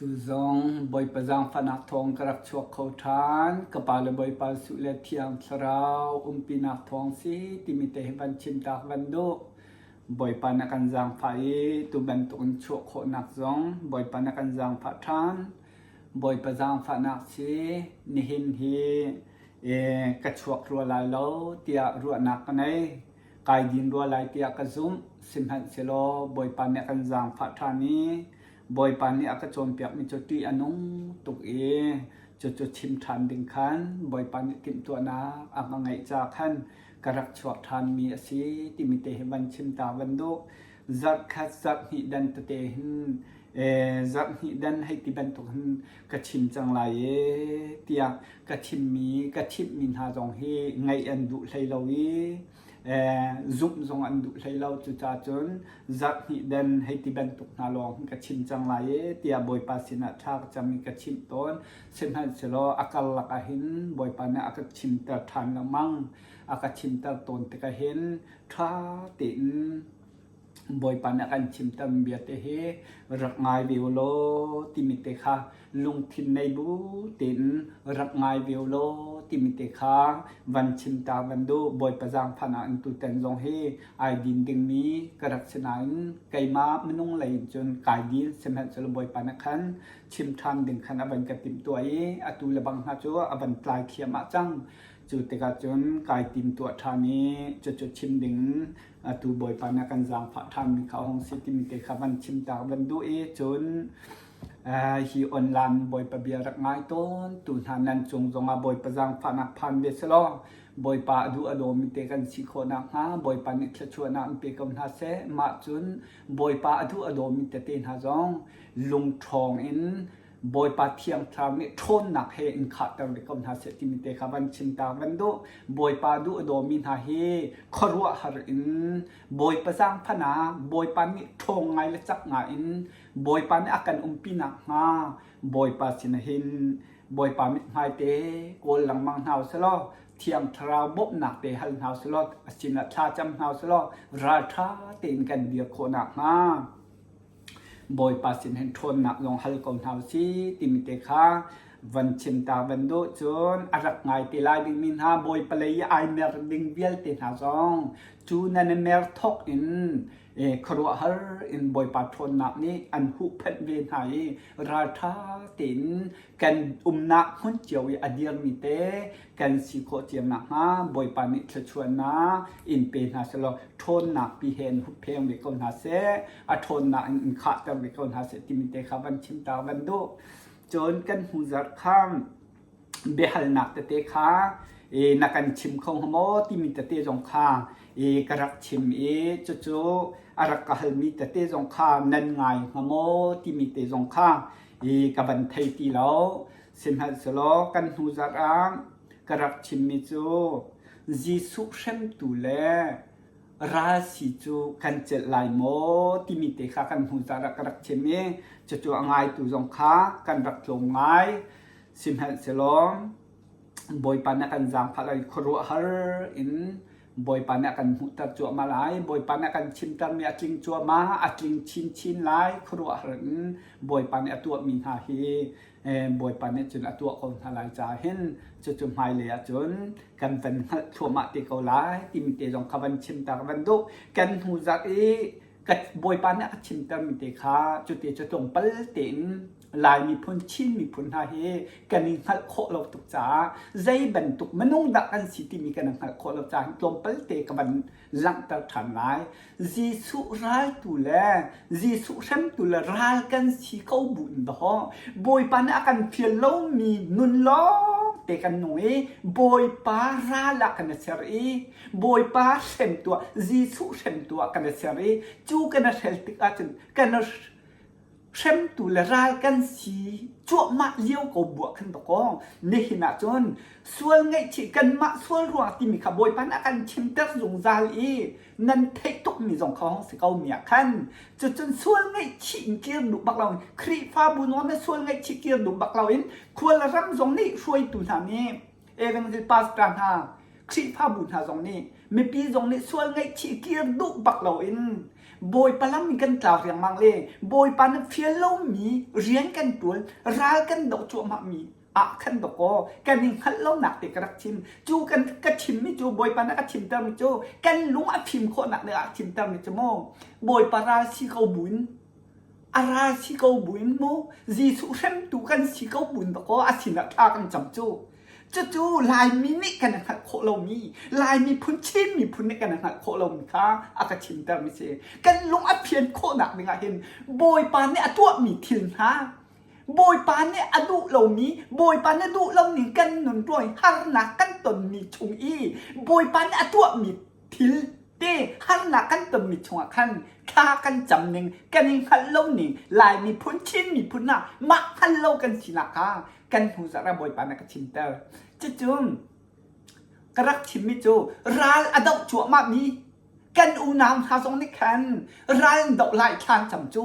Tu zong Bawipa zaangfahnak thawng ka rak chuak kho ṭhan. Ka pa le Bawipa Jesuh le Thiang Thlarau umpinak thawng si timi te hi van chimtak van duh. Bawipa na kan zaangfah i tu bantukin chuah khawhnak zong Bawipa na kan zaangfah ṭhan. Bawipa zaangfahnak si nihin hi ka chuak rua lai lo tiah ruahnak ka nei. Kai din rua lai tiah ka zumh. Sihmanhsehlaw Bawipa nih a kan zaangfah ṭhan i Bawipa nih a ka cawnpiakmi cu ṭih a nung tuk i cucu chim ṭhan ding khan Bawipa nih timhtuahnak a ka ngeih ca khan ka rak chuak ṭhanmi a si timi te hi van chim ta van duh. Zarh khat zarh hnih dan tete hin zarh hnih dan hei ti bantuk hin ka chim cang lai e tiah ka chimmi ka chimhmi hna zong hi ngaih an duh hlei lo i zumh zong an duh hlei lo. Cucaah cun zarh hnih den hei ti bantuk hna lawng ka chim cang lai e tiah Bawipa sinah thla ka cam i ka chimh tawn. Sihmanhsehlaw a karlak ah hin Bawipa nih a ka chimter ṭhan lengmang. A ka chimter tawn tikah hin ṭha tein Bawipa nih a kan chimtermi bia te hi rak ngai ve u law timi te kha lungthin nei bu tein rak ngai ve u law timi te kha van chim ta van duh. Bawipa zaangfahnak in tutan zong hi ai din dingmi ka rak si nain keimah minung lei in cun kai din sihmanhsehlaw Bawipa nih khan chim ṭhan ding khan a van ka timhtuah i atu le bang hna cu a van tlai thliahmah cang. Cu tikah cun kai timtuah ṭhan i cucu chim ding atu Bawipa nih a kan zaangfah ṭhanmi kha a hung si timi te kha van chim ta van duh i cun hi online Bawipa bia rak ngai tawn tu hna nan cung zongah Bawipa zaangfahnak phan ve selaw Bawipa a duh a dawmi te kan si khawh nakhnga Bawipa nih thluachuahnak in pe ko hna seh. Mah cun Bawipa a duh a dawmi tete hna zong lungṭhawng in Bawipa Thiang Thlarau nih ṭhawnnak he in khahter ve ko hna seh timi te kha van chim ta van duh. Bawipa duh a dawmi hna hi khuaruahhar in Bawipa zaangfahnak, Bawipa nih ṭhawng ngai le cak ngai in Bawipa nih a kan umpi nakhnga Bawipa sinah hin Bawipa mithmai te kawl lengmang hna u sih law Thiang Thlarau bawmhnak te hal hna u sih law a sinah thla cam hna u sih law ralṭha tein kan dir khawh nakhnga Bawipa sin hin ṭhawnnak zong hal ko hna usih timi te kha van chim ta van duh cun a rak ngai te lai dingmi hna Bawipa lei i ai mer ding vialte hna zong cu nan i mer thawk in khuaruahhar in Bawipa ṭhawnnak nih an huhphenh ve hna i ralṭha tein kan umnak hmun cio i a dirmi te kan si khawh cio nakhnga Bawipa nih thluachuahnak in pe hna selaw ṭhawnnak pi he in huppheng ve ko hna seh a ṭhawnnak in in khahter ve ko hna seh timi te kha van chim ta van duh cun kan hnu zarh kha biahalnak tete kha e, na kan chim kho hnga maw timi tete zong kha e, ka rak chim i cucu a rak ka halmi tete zong kha nan ngai hnga maw timi te zong kha i ka van thei ti lo. Sihmanhsehlaw kan hnu zarh ah ka rak chimmi cu Jesuh hremtu le ral si cu kan celh lai maw timi te kha kan hnu zarh ah ka rak chim i cucu a ngaitu zong kha kan rak tlawm ngai. Sihmanhsehlaw Bawipa nih a kan zaangfah lai khuaruahhar in Bawipa nih a kan hmuhter cuahmah lai. Bawipa nih a kan chimtermi a tling cuahmah, a tling chinchin lai. Khuaruahhar in Bawipa nih a tuahmi hna hi Bawipa nih cun a tuah ko hna lai caah hin cucu hmailei ahcun kan van hngalh thluahmah te ko lai timi te zong kha van chim ta ka van duh. Kan hnu zarh i ka Bawipa nih a ka chimtermi te kha cuti cu tlawmpal tein Lai miphun, Chin miphun hna hi kan i hngalh khawh lo tuk caah zei bantuk minung dah kan si timi kan i hngalh khawh lo caah tlawmpal te ka van langhter ṭhan lai. Jesuh raltu le Jesuh hremtu le ral kan si ko bu in dawh Bawipa nih a kan fial lomi nun lawng te kan nung i Bawipa ral ah kan i ser i Bawipa hremtu ah Jesuh hremtu ah kan i ser i cu kan i hrel tik ahcun kan i hremtu le ral kan si cuahmah lio ko buah khan dakaw nihin ah cun sual ngaihchih kanmah sual ruang timi kha Bawipa nih a kan chimter zungzal i nan theih tukmi zong kha hong si ko mi ah khan cucun sual ngaihchih in kir duh bak loin Khrihfabu nawn le sual ngaihchih kir duh bak loin khual ram zong nih hruaitu hna nih evangelist pastor hna Khrihfabu hna zong nih mipi zong nih sual ngaihchih kir duh bak loin. Bawipa lam in kan tlau riangmang le Bawipa na fial lomi rian kan ṭuan, ral kan doh cuahmahmi ah khan dawkaw kan i hngalh lonak te ka rak chim. Cu kan ka chimmi cu Bawipa na ka chimtermi cu kan lung a fim khawhnak ding ah a chimtermi cu mu Bawipa ral si ko buin a ral si ko buin mu Jesuh hremtu kan si ko buin dawkaw a sinah thla kan cam cu. Cucu Laimi nih kan i hngalh khawh lomi, Lai miphun, Chin miphun nih kan i hngalh khawh lomi kha a ka chimtermi si. Kan lung a fian khawhnak ding ah hin Bawipa nih a tuahmi thil hna, Bawipa nih a duh lomi, Bawipa nih duh loning kan nun ruang i harnak kan tonmi chung i Bawipa nih a tuahmi thil te harnak kan tonmi chungah khan thla kan cam ning, kan i hngalh lo ning, Lai miphun, Chin miphun ah mah hngal lo kan sinak kha kan hnu zarh ah Bawipa nih a ka chimter. Cucu ka rak chimmi cu ral a doh cuahmahmi kan unau hna zong nih khan ral an doh lai thlan cam cu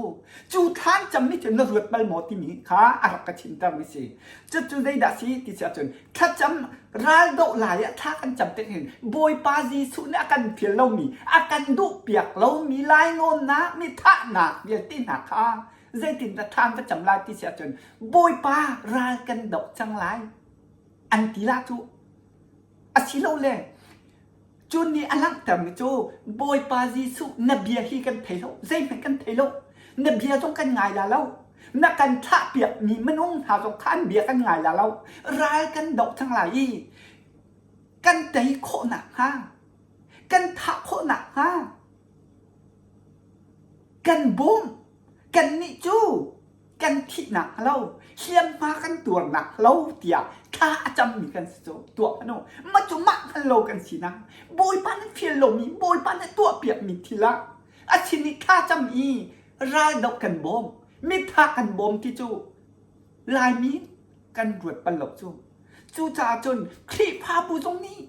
cu thlan cammi cu na ruat bal maw timi kha a rak ka chimtermi si. Cucu zeidah si ti si ahcun thlacam ral doh lai ah thla kan cam tik hin Bawipa Jesuh nih a kan fial lomi a kan duhpiak lomi lainawnnak mi thahnak vialte hna kha zeitindah thla an va cam lai ti si ahcun Bawipa ral kan doh cang lai an ti la cu asilole cu nih a langhtermi cu Bawipa Jesuh na bia hi kan thei lo zeihmanh kan thei lo na bia zong kan ngai la lo na kan thlahpiakmi minung hna zong kha an bia kan ngai la lo ral kan doh cang lai i kan tei khawh nakhnga kan thah khawh nakhnga Kan bawmh. Kannih cu kan thihnak lo, hliamhma kan tuarnak lo tiah thla a cammi kan si cu tuah hmanh u. Mah cu mah hngal lo kan sinak. Bawipa nih fial lomi, Bawipa nih tuahpiakmi thil ah a sin i thla cam i raldoh kan bawm, mitha kan bawm ti cu Laimi kan ruat bal lo cu. Cucaah cun Khrihfabu zong nih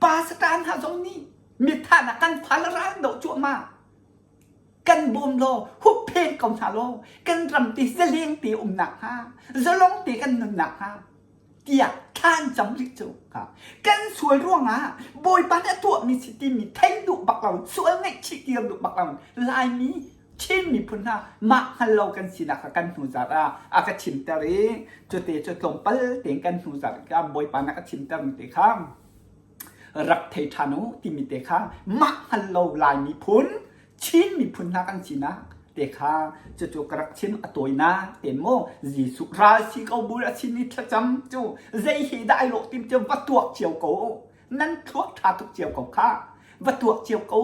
pastor hna zong nih mithahnak kan fale ral doh cuahmah kan bawm law hupphen ko hna law kan ram te zaleng te umnak hnga zalong te kan nunnak hnga tiah thla an cam rih cu kan sual ruangah bawipa nih a tuahmi si timi thei duh bak lo sual ngaihchih tir duh bak lo laimi Chin miphun hna mah hngal lo kan sinak kha kan hnu zat ah a ka chimter i cute cu tlawmpal tein kan hnu zat ka bawipa nih a ka chimter mi te kha rak thei ṭhan u timi te kha mah hngal lo Lai miphun Chin miphun hna kan sinak te kha cucu ka rak chim a tawinak ten maw Jesuh ral si ko bul a sin i thlacam cu zei hi dah ai lawh tim cu va tuak cio ko nan thluak ṭha tuk cio ko kha va tuak cio ko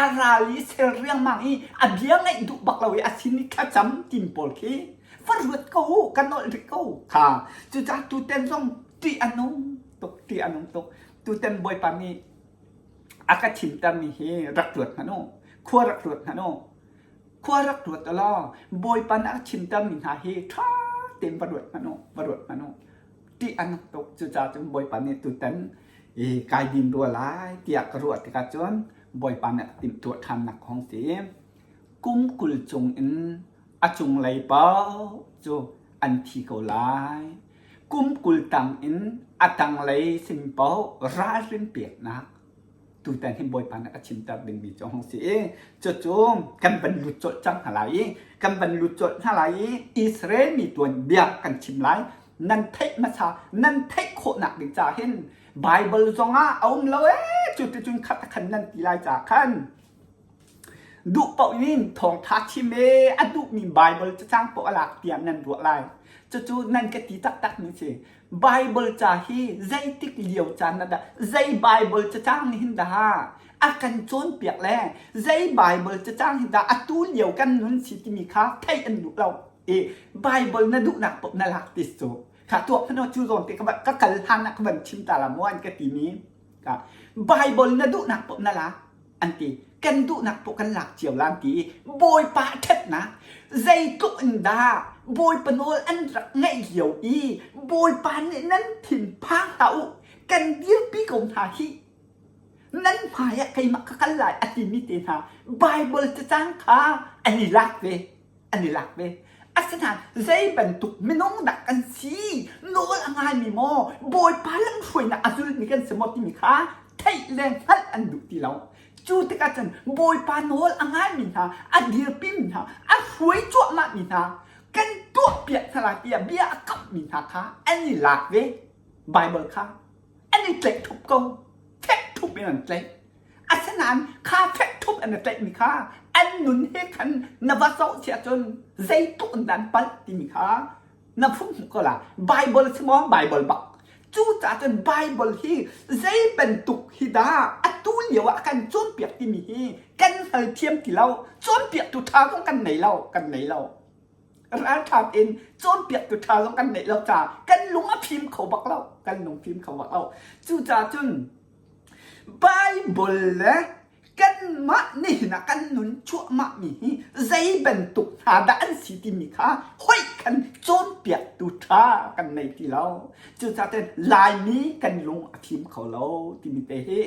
a ral i ser riangmang i a bia ngaih duh bak lo i a sin i thlacam tim pawl khi va ruat ko u ka nolh rih ko kha cucaah tuten zong ṭih a nung tuk ṭih a nung tuk tuten bawipa nih a ka chimtermi hi rak ruat hmanh u khua rak ruat hmanh u khua rak ruat law bawipa nih a chimtermi hna hi ṭha tein va ruat hmanh u va ruat hmanh u ṭih a nung tuk cucaah cun bawipa nih tutan i kai din rua lai tiah ka ruah tikah cun bawipa nih a timhtuah ṭhannak kong si kum 20 cung in a cunglei paoh cu an thi ko lai kum 20 tang in a tanglei sin paoh ralrin peknak tutan hi Bawipa nih a chimter dingmi cu hung si i cucu kan van lut colh cang hna lai i kan van lut colh hna lai i Israel mi tuanbia kan chim lai nan theih hmasa nan theih khawhnak ding ca hin Bible zongah a um lo ee cu ticun khat khan nan ti lai ca khan duh paoh in thawngtha chim ee a duhmi Bible cacang paoh a lak tiah nan ruah lai cucu nan ka ti taktak mi si Bible ca hi zeitik lio caan ah dah zei Bible cacang nih hin dah a kan cawnpiak le zei Bible cacang hi dah atu lio kan nun si timi kha theih an duh lo i Bible na duhnak paoh na lak ti cu kha tuah hmanh cu zawn te ka kal hlan ah ka van chim ta la maw an ka ti mi ka Bible na duhnak paoh na lak an ti kan duhnak paoh kan lak cio la an ti i Bawipa ṭhatnak zeitluk in dah Bawipa nawl an rak ngaih lio i Bawipa nih nan thin phang hlah u kan dirpi ko hna hih nan hmai ah keimah ka kal lai a timi te hna Bible cacang kha an i lak ve an i lak ve asinain zei bantuk minung dah kan si nawl a ngaimi maw Bawipa lamhruainak a zulmi kan si maw timi kha theih le hngalh an duh ti lo. Cu tikah cun Bawipa nawl a ngaimi hna, a dirpimi hna, a hruai cuahmahmi hna, kan tuahpiak hna lai tiah bia a kamhmi hna kha an i lak ve. Baibal kha an i tlaih ṭhup ko. Fek ṭhup in an tlaih. Asinain kha fek ṭhup an i tlaihmi kha an nun he khan na va zoh si ahcun zeitluk in dah an palh timi kha na fung hmuh ko la. Baibal si maw? Baibal bak. Cucaah cun Baibal hi zei bantuk hi dah atu lio ah kan cawnpiak timi hi kan hngalthiam ti lo. Cawnpiaktu ṭha zong kan nei lo, kan nei lo. Ralṭha tein cawnpiaktu ṭha zong kan neih lo caah kan lung a fim kho bak lo. Kan lung fim kho bak lo. Cucaah cun Baibal le kanmah nihin ah kan nun cuahmahmi hi zei bantuk hna dah an si timi kha hoih khan cawnpiaktu ṭha kan nei ti lo. Cucaah cun Laimi kan lung a fim kho lo timi te hi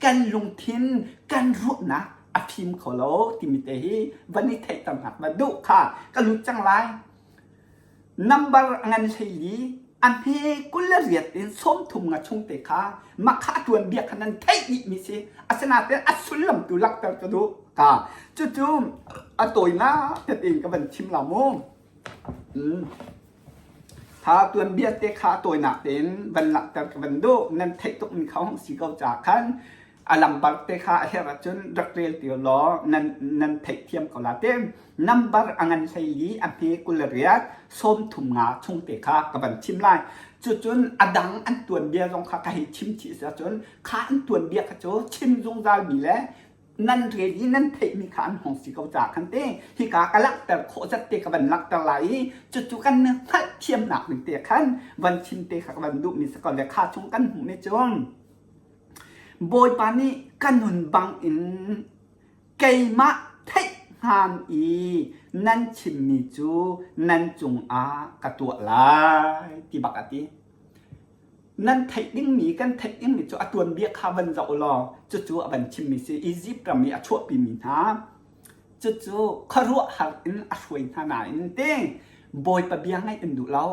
kan lungthin kan ruahnak a fim kho lo timi te hi van i theihternak va duh kha ka lut cang lai. Number a ngan 14 a hme 28 in 30 nga chung te kha makha a tuan bia kha nan theih dih mi si. Asinain a sullam tu lakter ka duh ka. Cucu a tawinak tein ka van chim la mu. Tha tuanbia te kha a tawinak tein van langhter ka van duh. Nan theih tuk mi kha hong si ko ca khan a lambar te kha a herh ahcun rak rel ti law nan nan theihthiam ko la te. Number a ngan 14 a hme 28 33 chung te kha ka van chim lai. Cucun a dang an tuanbia zong kha ka hei chim chih si ahcun kha an tuanbia kha cu chim zungzal mi le nan rel i nan theihmi kha an hong si ko caah khan te hika ka langhter khawh zat te ka van langhter lai i cucu kan hngalhthiamnak ding te khan van chim te kha ka van duhmi si ko le kha chung kan hmuhmi cu Bawipa nih ka nun bang in keimah theih hngan i nan chimmi cu nan cungah ka tuah lai ti bak a ti. Nan theih dingmi kan theih dingmi cu a tuanbia kha van zoh law cucu a van chimmi si. Izipt ram i a chuahpimi hna cucu khuaruahhar in a hruai hna nain te Bawipa bia ngaih an duh lo.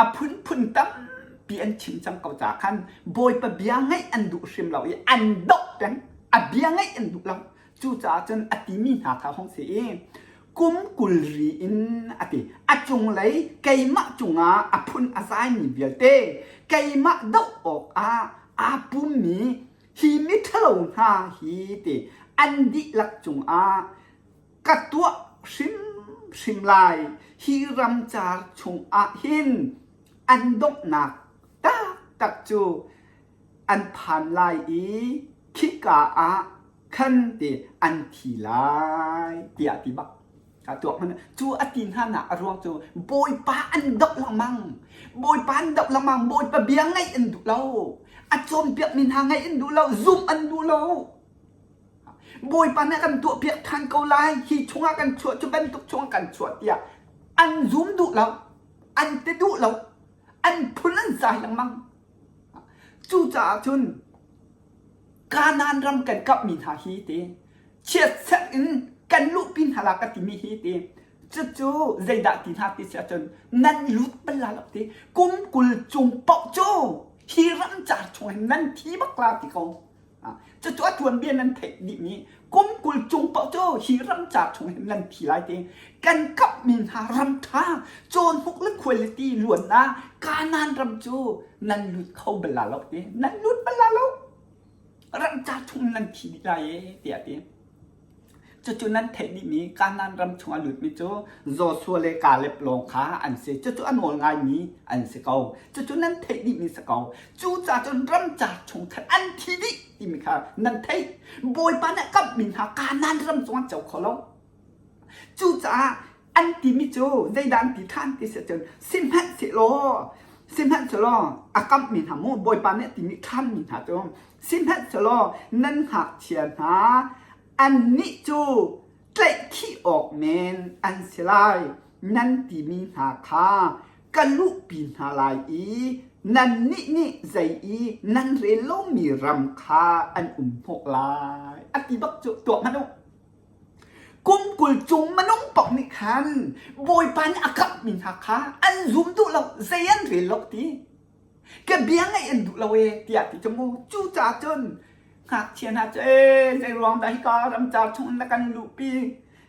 A phunphun tampi an chim cang ko caah khan Bawipa bia ngaih an duh hrim lo i an doh peng. A bia ngaih an duh lo. Cucaah cun a timi hna kha hung si i kum 20 ri in a ti. A cunglei keimah cungah a phun a zaimi vialte keimah doh awkah aa pummi hi miṭhalo hna hi ti an dihlak cungah ka tuah hrimhrim lai. Hi ramcar chungah hin an donghnak taktak cu an phan lai i khika ah khan ti an thi lai tiah ti bak ka tuak hmanh cu a ti hna nak a ruang cu Bawipa an doh lengmang Bawipa an doh lengmang Bawipa bia ngaih an duh lo a cawnpiak mi hna ngaih an duh lo zumh an duh lo Bawipa nih kan tuahpiak ṭhan ko lai hi chungah kan chuah cu bantuk chungah kan chuah tiah an zum duh lo an ti duh lo an phun an zai lengmang Cucaah cun Kanaan ram kan kapmi hna hi ti chiatserh in kan luhpi hna la ka timi hi ti cucu zeidah ti hna ti si ahcun nan lut bal la lo ti kum 20 cung paoh cu hi ramcar chung hin nan thi bak la ti ko. Cucu a tuanbia nan theih dihmi kum 20 cung paoh cu hi ramcar chung hin nan thi lai ti kan kapmi hna ram ṭha cawhnuk le khualiti luannak Kanaan ram cu nan lut kho bal la lo ti nan lut bal la lo ramcar chung nan thi dih lai e tiah ti. Cucu nan theih dihmi Kanaan ram chung a lutmi cu Joshua le Kaleb lawng kha an si. Cucu a nawl ngaimi an si ko. Cucu nan theih dihmi si ko. Cucaah cun ramcar chung khan an thi dih timi kha nan theih. Bawipa nih a kamhmi hna Kanaan ram cung an co kho lo. Cucaah an timi cu zeidah an ti ṭhan ti si ahcun sihmanhsehlaw sihmanhsehlaw a kamhmi hna mu Bawipa nih a timi ṭhanmi hna cu sihmanhsehlaw nan ngakchia hna annih cu tlaihkhih awk men an si lai nan timi hna kha ka luhpi hna lai i nannih nih zei i nan rel lomi ram kha an um hnawh lai a ti bak cu tuah hmanh u. Kum 20 cung minung paoh nih khan Bawipa nih a kamhmi hna kha an zum duh lo, zei an rel lo ti. Ka bia ngaih an duh lo ee tiah ti cu mu. Cucaah cun. Ngakchia hna cu ee zei ruang dah hika ramcar chung na kan luhpi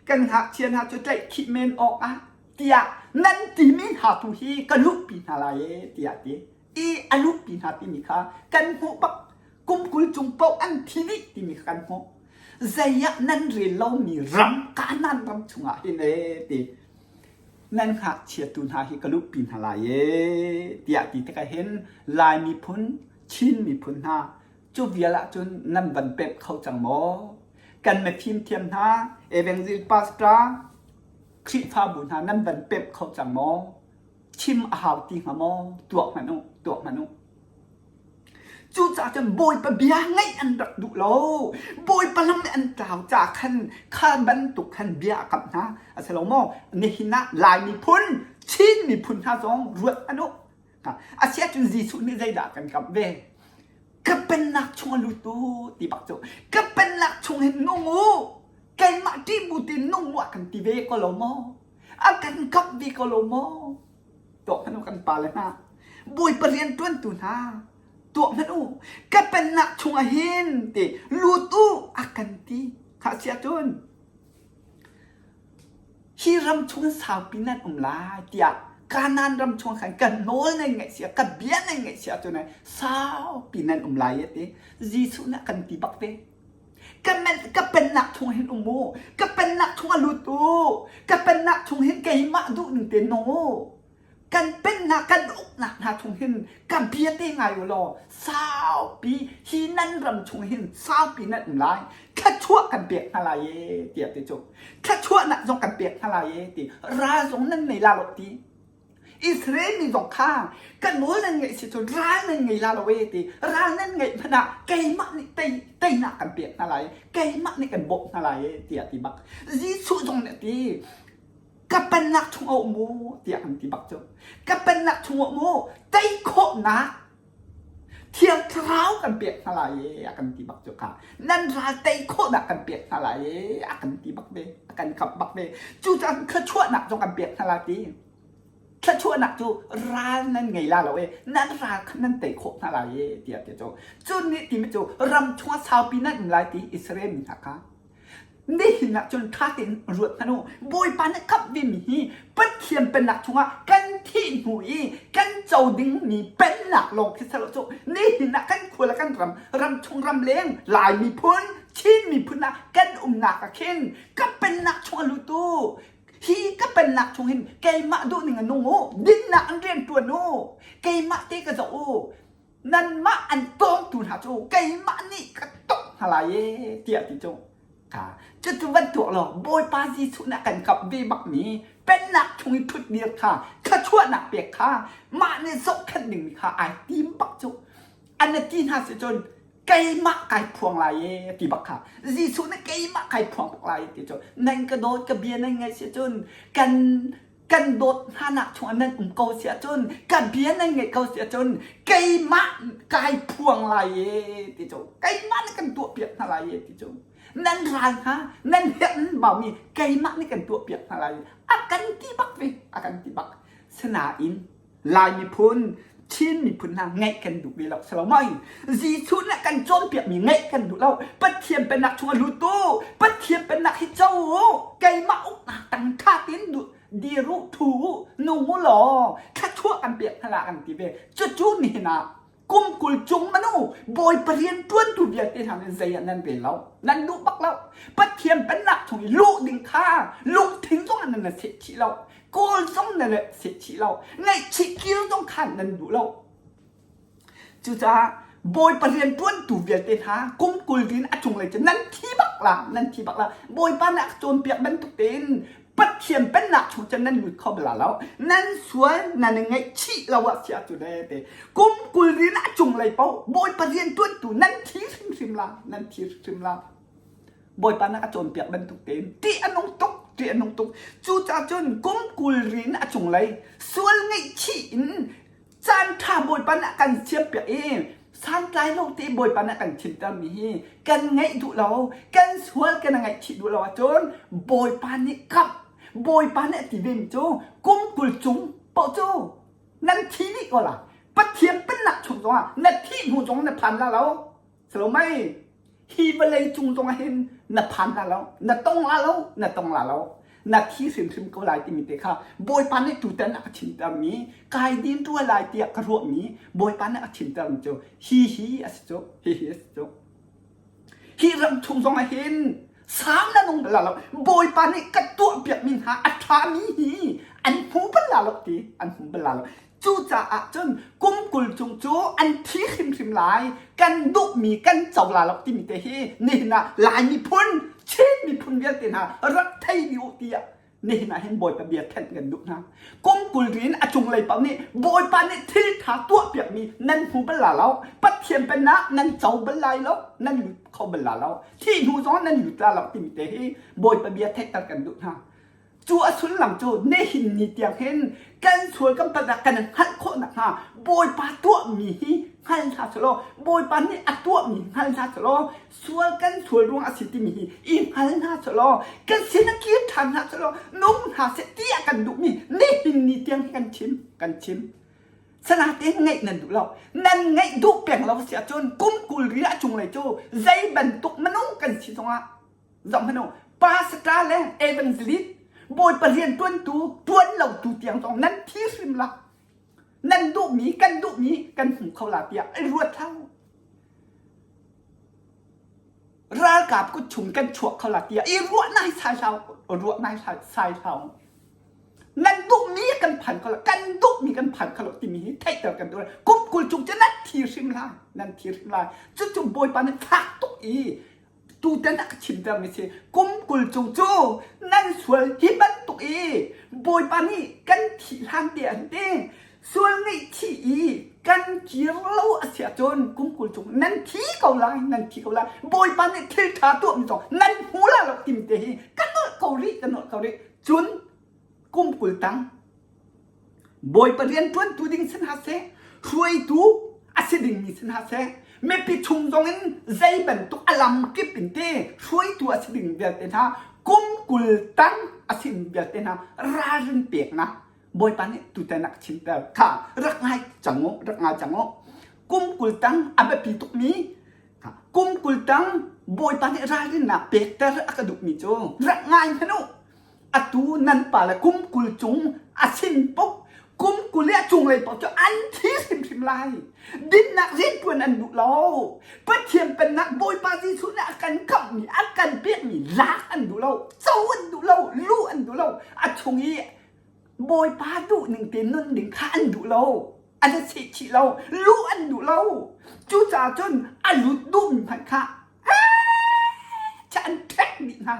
kan ngakchia hna cu tlaihkhih men awk ah tiah nan timi hna tu hi ka luhpi hna lai ee tiah ti i a luhpi hna timi kha kan hmuh bak kum 20 cung paoh an thi dih timi kha kan hmuh zei ah nan rel lomi ram Kanaan ram chungah hin ee ti nan ngakchia tu hna hi ka luhpi hna lai ee tiah ti tikah hin Lai miphun Chin miphun hna cu vial ahcun nan van pemh kho cang maw? Kan mifim thiam hna, Evangel pastor, Khrihfabu hna nan van pemh kho cang maw? Chim a hau ti hnga maw? Tuak hmanh u, tuak hmanh u. Cucaah cun Bawipa bia ngaih an rak duh lo. Bawipa lam an tlau ca khan kha bantuk khan bia a kamh hna. A si lo maw? Nihin ah Lai miphun, Chin miphun hna zong ruat hmanh u. Asiahcun Jesuh nih zeidah a kan kamh ve? Ka pennak chung a lut u ti bak cu ka pennak chung hin nung u keimah ṭih bu tein nung u a kan ti ve ko lo maw? A kan kamh ve ko lo maw? Tuah hmanh u kan pale hna Bawipa rianṭuantu hna tuah hmanh u ka pennak chungah hin ti lut u a kan ti kha siahcun Hi ram chung saupi nan um lai tiah Kanaan ram chung khan ka nawl nan ngaih sia ka bia nan ngaih sia cu saupi nan um lai ti Jesuh nih a kan ti bak ve. Ka men ka pennak chung hin um u ka pennak chung a lut u ka pennak chung hin keimah duh ning te nung u kan pennak kan uknak hna chung hin ka bia te ngai u law saupi hi nan ram chung hin saupi nan um lai thluachuah kan pek hna lai e tiah ti cu thluachuahnak zong kan pek hna lai e ti ral zong nan nei la lo ti Israel mi zong kha kan nawl nan ngeih si cu ral nan ngei la lo e ti ral nan ngeih hmanh ah keimah nih tei teinak kan pek hna lai keimah nih kan bawmh hna lai e tiah ti bak Jesuh zong nih a ti Ka pennak chung a um u tiah an ti bak cu. Ka pennak chung a um u tei khawhnak Thiang Thlarau kan pek hna lai e a kan ti bak cu kha. Nan ral tei khawhnak kan pek hna lai e a kan ti bak ve a kan khamh bak ve. Cucaah thluachuahnak zong kan pek hna lai ti. Thluachuahnak cu ral nan ngei la lo e nan ral kha nan tei khawh hna lai e tiah ti cu. Cun nih timi cu ram chungah saupi nan um lai ti Israel mi hna kha. Nihin ah cun ṭha tein ruat hmanh u. Bawipa nih khamh vemi hi Pathian pennak chungah kan thih hnu i kan co dingmi pennak lawng khi si lo cu nihin ah kan khua le kan ram, ramchung ramleng, Lai miphun, Chin miphun ah kan umnak ah khin ka pennak chung a lut u. Hi ka pennak chung hin keimah duhning a nung u. Dinnak in rian ṭuan u. Keimah te ka zoh u. Nanmah an tawngtu hna cu keimah nih ka tongh hna lai e tiah ti cu ka cucu van tuah law Bawipa Jesuh nih a kan kamh ve bakmi pennak chung i ṭhutdir kha thluachuahnak pek kha mah nih zohkhenh dingmi kha ai tim bak cu an ti hna si cun keimah kai phuang lai e ti bak kha Jesuh nih keimah kai phuang bak lai ti cu nan ka dawt ka bia nan ngaih si cun kan kan dawt hnanak chungah nan um ko si ahcun ka bia nan ngaih ko si ahcun keimah kai phuang lai e ti cu keimah nih kan tuah piak hna lai e ti cu nan ral hna nan herh nan baumi keimah nih kan tuah piak hna lai a kan ti bak ve a kan ti bak sinain Lai miphun Chin miphun hna ngaih kan duh ve lo si lo maw Jesuh nih kan cawnpiakmi ngaih kan duh lo Pathian pennak chungah lut u Pathian pennak hi co u keimah uknak tang ṭha tein dir u ṭhu u nung u law thluachuah kan pek hna la kan ti ve cucu nihin ah kum 20 cung manu Bawipa rian ṭuantu vialte hna nih zei ah nan rel lo nan duh bak lo Pathian pennak chung i luh ding kha lungthin zong ah nan na seh chih lo kawl zong nan na seh chih lo ngaihchih kir zong khan nan duh lo cucaah Bawipa rian ṭuantu vialte hna kum 20 din a cunglei cu nan thi bak la nan thi bak la Bawipa nih a ka cawnpiak bantuk tein Pathian pennak chung cun nan lut kho bal lo. Nan sual nan i ngaihchih lo ah sia cu le te. Kum 20 rin a cunglei paoh Bawipa rian ṭuantu nan thi hrimhrim la nan thi hrimhrim la. Bawipa nih a cawnpiak bantuk tein ṭih a nung tuk ṭih a nung tuk. Cucaah cun kum 20 rin a cunglei sual ngaihchih in caan ṭha Bawipa nih a kan siampiak i santlai lo te Bawipa nih a kan chimtermi hi kan ngaih duh lo kan sual kan ngaihchih duh lo ahcun Bawipa nih kap Bawipa nih a ti vemi cu kum 20 cung paoh cu nan thi dih ko la Pathian pennak chung zongah na thih hnu zong na phan la lo si lo mei? Hi vawlei cung zong ah hin na phan la lo, na tong la lo, na tong la lo. Na thi hrimhrim ko lai timi te kha Bawipa nih tutan a ka chimtermi, kai din rua lai tiah ka ruahmi Bawipa nih a chimtermi cu hi hi a si cu, hi hi a si cu. Hi ram chung zong ah hin sang na nung bal la lo. Bawipa nih ka tuahpiakmi hna a ṭhami hi an hmu bal la lo ti, an hmu bal la lo. Cucaah cun kum 20 chung cu an thi hrimhrim lai, kan duhmi kan co la lo timi te hi nihin ah Lai miphun, Chin miphun vialte hna rak thei dih u tiah nihin ah hin Bawipa bia thenh kan duh hna. Kum 20 rin a cunglei paoh nih Bawipa nih thil ṭha tuahpiakmi nan hmu bal la lo, Pathian pennak nan co bal lai lo, nan lut kho bal la lo, thih hnu zong nan lut la lo timi te hi Bawipa bia theihter kan duh hna. Cu a sullam cu nihin ni tiang hin kan sual kan palhnak kan hngalh khawh nakhnga Bawipa tuahmi hi hngal hna selaw Bawipa nih a tuahmi hngal hna selaw sual kan sual ruang a si timi hi i hngal hna selaw kan sin a kir ṭhan hna selaw nung hna seh tiah kan duhmi nihin ni tiang hi kan chim kan chim. Sanatein ngaih nan duh lo. Nan ngaih duh peng lo si ahcun kum 20 ri a cunglei cu zei bantuk minung kan si zongah Zohhmanh u, pastor le evangelist, Bawipa rian ṭuantu, ṭuan lotu tiang zong nan thi hrim la. Nan duhmi, kan duhmi kan hmu kho la tiah i ruat hlah u. Ralkap kut chung kan chuak kho la tiah i ruah nai sai hlah u, ruah nai sai hlah u. Nan duhmi kan phan kho lo, kan duhmi kan phan kho lo timi hi theihter kan duh. Kum 20 chung cu nan thi hrim lai, nan thi hrim lai. Cucu Bawipa nih fak tuk i tutan a ka chimtermi si kum 20 cung cu nan sual hi bantuk i Bawipa nih kan thih hlan te an ti sual ngaihchih i kan kir lo a si ahcun kum 20 cung nan thi ko lai nan thi ko lai Bawipa nih thil ṭha tuahmi zong nan hmu la lo timi te hi ka nolh ko rih ka nolh ko rih cun kum 20 tang Bawipa rianṭuantu ding si hna seh, hruaitu a si dingmi si hna seh, mipi chung zongin zei bantuk a lam kip in te hruaitu a si ding vialte hna, kum 20 tang a si vialte hna ralrin peknak Bawipa nih tutan a ka chimter. Kha rak ngai cang u, rak ngai cang u. Kum 20 tang a biapi tukmi kum 20 tang Bawipa nih ralrinnak pekter a ka duhmi cu rak ngai hmanh u. Atu nan pale kum 20 cung a sin paoh kum 20 le a cunglei paoh cu an thi hrimhrim lai. Dinnak rianṭuan an duh lo. Pathian pennak Bawipa Jesuh nih a kan khamhmi, a kan pekmi lak an duh lo, co an duh lo, luh an duh lo. A chung i Bawipa duh ning te nun ding kha an duh lo. An i sehchih lo, luh an duh lo. Cucaah cun a lut duhmi hmanh kha an ṭhek dih hna.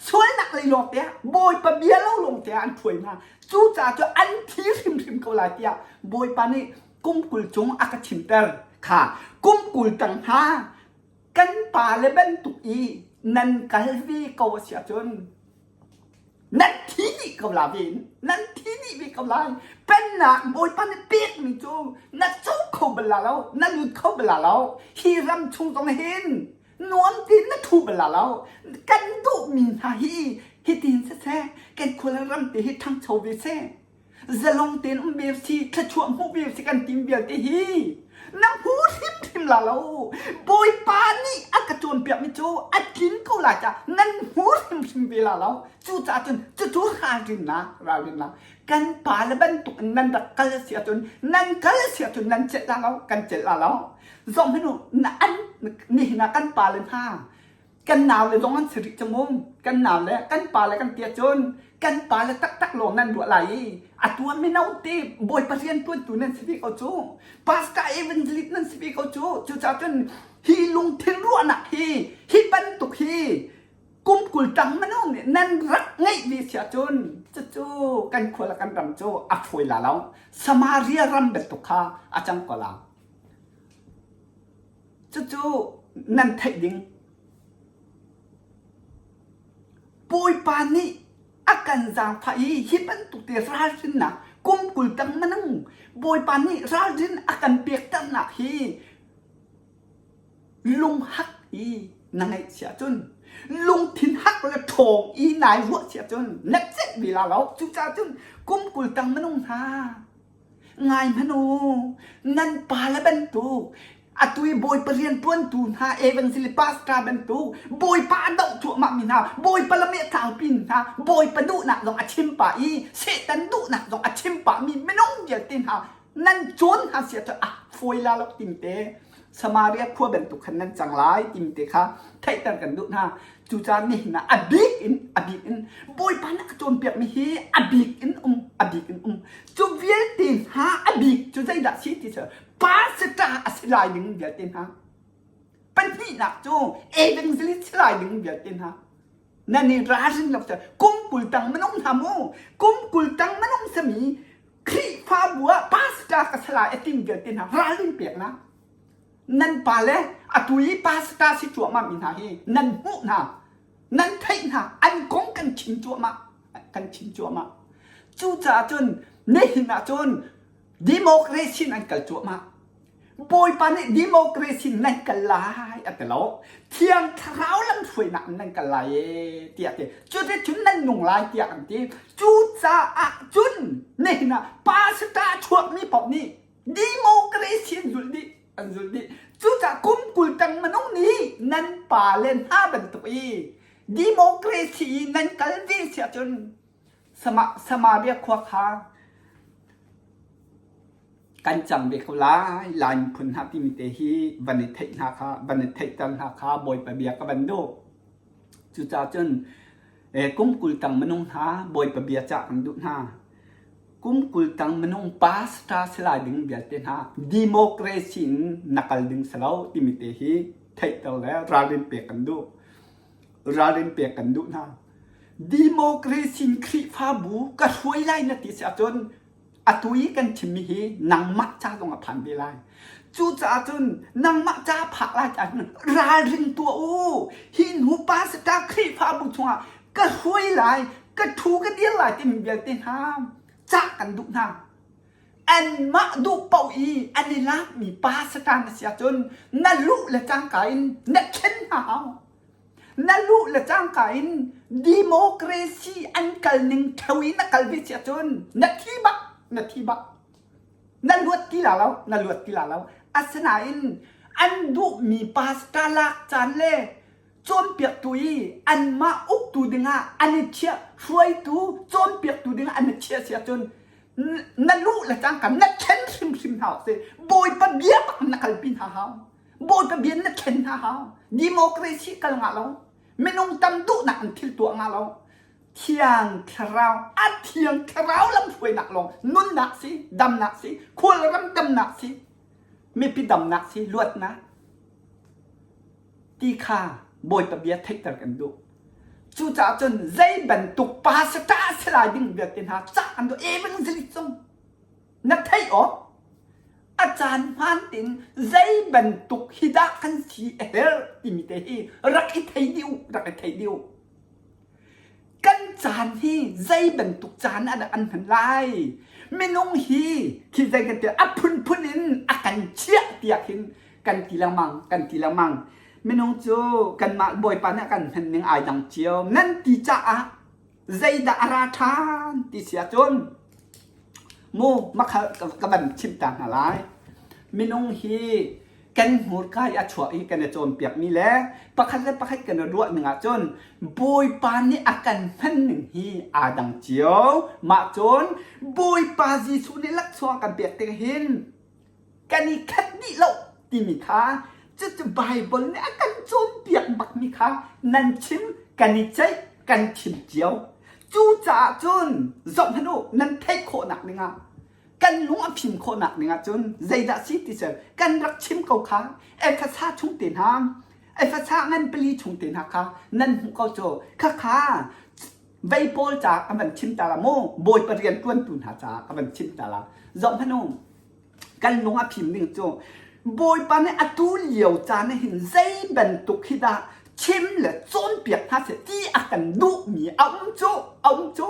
Sualnak lei lawng te ah Bawipa bia lo lawng te ah an ṭhuai hna. Cucaah cu an thi hrimhrim ko lai tiah Bawipa nih kum 20 cung a ka chimter. Kha kum 20 tang hna kan pale bantuk i nan kal ve ko a si ahcun nan thi dih ko la ve nan thi dih ve ko lai. Pennak Bawipa nih pekmi cu na co kho bal la lo, na lut kho bal la lo. Hi ram chung zong hin nuam tein na ṭhu bal la lo. Kan duhmi hna hi hitin siseh, kan khua le ram te hi ṭhangcho ve seh, zalong tein um ve si, thluachuah hmuh ve si kan tim vialte hi na hmu hrimhrim la lo. Bawipa nih a ka cawnpiakmi cu a tlin ko lai caah nan hmu hrimhrim ve la lo. Cucaah cun cucu ralrinnak, ralrinnak. Kan pale bantuk in nan rak kal si ahcun, nan kal si ahcun nan celh la lo, kan celh la lo. Zohhmanh u, na an nihin ah kan pale hna kan naule zong an si rih cu mu. Kan naule, kan pale kan ti ahcun kan pale taktak lawng nan ruah lai i atu ah mino te Bawipa rianṭuantu nan si ve ko cu. Pastor evangelist nan si ve ko cu. Cucaah cun hi lungthin ruahnak hi hi bantuk hi kum 20 tang minung nih nan rak ngeih ve si ahcun cucu kan khua le kan ram cu a fawi la lo. Samaria ram bantuk kha a cang ko la. Cucu nan theih ding. Bawipa nih a kan zaangfah i hi bantuk te ralrinnak kum 20 tang manang Bawipa nih ralrin a kan pekternak hi lunghak i na ngaih si ahcun lungthin hak le ṭhawng i nai ruah si ahcun na celh ve la lo. Cucaah cun kum 20 tang minung hna ngai hmanh u, nan pale bantuk. Atu i Bawipa rianṭuantu hna evangelist pastor bantuk Bawipa a doh cuahmahmi hna, Bawipa lam i a tlaupi hna, Bawipa duhnak zong a chim pah i Satan duhnak zong a chim pahmi minung vialte hna nan cawn hna si ahcun a fawi la lo timte Samaria khua bantuk khan nan cang lai timte kha theihter kan duh hna. Cucaah nihin ah a bik in a bik in Bawipa nih a ka cawnpiakmi hi a bik in um a bik in um. Cu vialte hna a bik cu zeidah si ti cu pastor a si lai ding vialte hna. Pahnihnak cu evangelist si lai ding vialte hna. Nan i ralrin lo cu kum 20 tang minung hna mu kum 20 tang minung sami Khrihfabu ah pastor ka si lai a tim vialte hna ralrin peknak. Nan pale atu i pastor si cuahmah mi hna hi nan hmuh hna, nan theih hna, an kong kan chim cuahmah, kan chim cuahmah. Cucaah cun nihin ah cun democracy in an kal cuahmah. Bawipa nih democracy nan kal lai a ti lo. Thiang Thlarau lamhruainak in nan kal lai e tiah ti. Cuticun nan nung lai tiah an ti. Cucaah cun nihin ah pastor a chuakmi paoh nih Democracy an zulh dih an zulh dih. Cucaah kum 20 tang minung nih nan pa le hna bantuk i democracy i nan kal ve si ahcun Samaria khua kha kan cang ve ko lai. Lai miphun hna timi te hi van i theih hna kha van i theihter hna kha Bawipa bia ka van duh. Cucaah cun kum 20 tang minung hna Bawipa bia cah kan duh hna. Kum 20 tang minung pastor si lai ding vialte hna democracy in na kal ding si lo timi te hi theihter le ralrin pek kan duh. Ralrin pek kan duh hna. Democracy in Khrihfabu ka hruai lai na ti si ahcun atu i kan chimmi hi nangmah ca zong a phan ve lai. Cucaah cun nangmah ca phak lai ahcun ralring tuah u. Hi hnu pastor Khrihfabu chungah ka hruai lai, ka ṭhu ka dir lai timi vialte hna cah kan duh hna. Anmah duh paoh i an i lakmi pastor na si ahcun na luh le cangka in na thlen hna hau. Na luh le cangka in democracy an kal ning ṭheo i na kal ve si ahcun na thi bak, na thi bak. Na luat ti la lo, na luat ti la lo. Asinain an duhmi pastor lak caan le cawnpiaktu i anmah uktu dingah an i chiah hruaitu cawnpiaktu dingah an i chiah si ahcun na luh le cangka na thlen hrimhrim hna awk si bawipa bia bak na kalpi hna hau bawipa bia na thlen hna hau democracy kal ngah lo minung tam duhnak in thil tuah ngah lo thiang thlarau a thiang thlarau lamhruainak lawng nunnak si damnak si khualram damnak si mipi damnak si luatnak ti kha Bawipa bia theihter kan duh. Cucaah cun zei bantuk pastor si lai ding vialte hna cah an duh evangelist zong na theih awk a caan hmaan tein zei bantuk hi dah kan si a herh timi te hi rak i thei dih u rak i thei dih u Kan caan hi zei bantuk caan ah dah an hman lai? Minung hi khi zei kan ti a phunphun in a kan chiah tiah khin kan ti lengmang kan ti lengmang. Minung cu kanmah Bawipa nih a kan hman ning ai dang cio. Nan ti caah zeidah a ra ṭhan ti si ahcun mu makhal ka van chimh ta hna lai. Minung hi kan hmurka i a chuak i kan i cawnpiakmi le pakhat le pakhat kan i ruah ning ahcun Bawipa nih a kan hman ning hi aa dang cio. Mah cun Bawipa Jesuh nih laksawng a kan pek tik hin kan i khat dih lo timi kha cucu Baibal nih a kan cawnpiak bakmi kha nan chim kan i ceih kan chim cio. Cucaah cun zohhmanh u nan theih khawhnak dingah kan lung a fim khawhnak ding ahcun zeidah si ti cu kan rak chim ko kha Efesa chung te hna Efesa ngan pali chung te hna kha nan hmuh ko cu khakha vei pawl ca ka van chim ta la mu bawipa rian tuantu hna ca ka van chim ta la zoh hmanh u kan lung a fim ding cu bawipa nih atu lio caan ah hin zei bantuk hi dah chim le cawnpiak hna seh ti a kan duhmi a um cu a um cu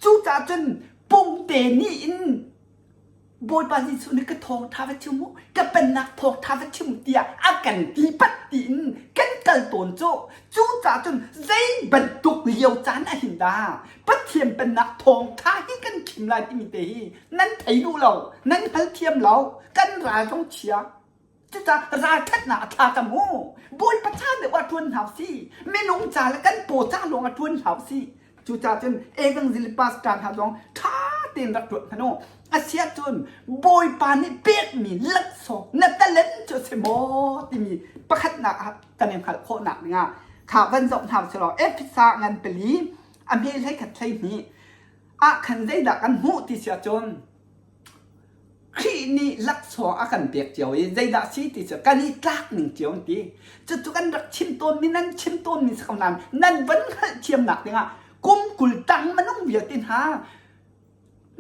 Cucaah cun pungte nih in Bawipa Jesuh nih ka thawngṭha va chim u, ka pennak thawngṭha va chim u tiah a kan ti pat tiin kan kal tawn cu. Cucaah cun zei bantuk lio caan ah hin dah Pathian pennak thawngṭha hi kan chim lai timi te hi nan thei duh lo, nan hngalthiam lo, kan ral zong chia. Cucaah ralṭhatnak a thla cang mu. Bawipa ca deuh ah ṭuan hna usih. Minung ca le kan paw ca lawng ah ṭuan hlah usih. Cucaah cun evangelist pastor hna zong ṭha tein rak ṭuan hmanh u. Asiahcun Bawipa nih pekmi laksawng na talent cu a si maw timi pakhatnak ah kan i hngalh khawhnak dingah kha van zoh hna usih law Efesa ngan pali a hme 11 12 ah khan zeidah kan hmuh ti si ahcun Khrih nih laksawng a kan pek cio i zeidah a si ti cu kan i tlak ning cio an ti. Cucu kan rak chim tawnmi nan chim tawnmi si ko nain nan van hngalhthiamnak dingah kum 20 tang minung vialte hna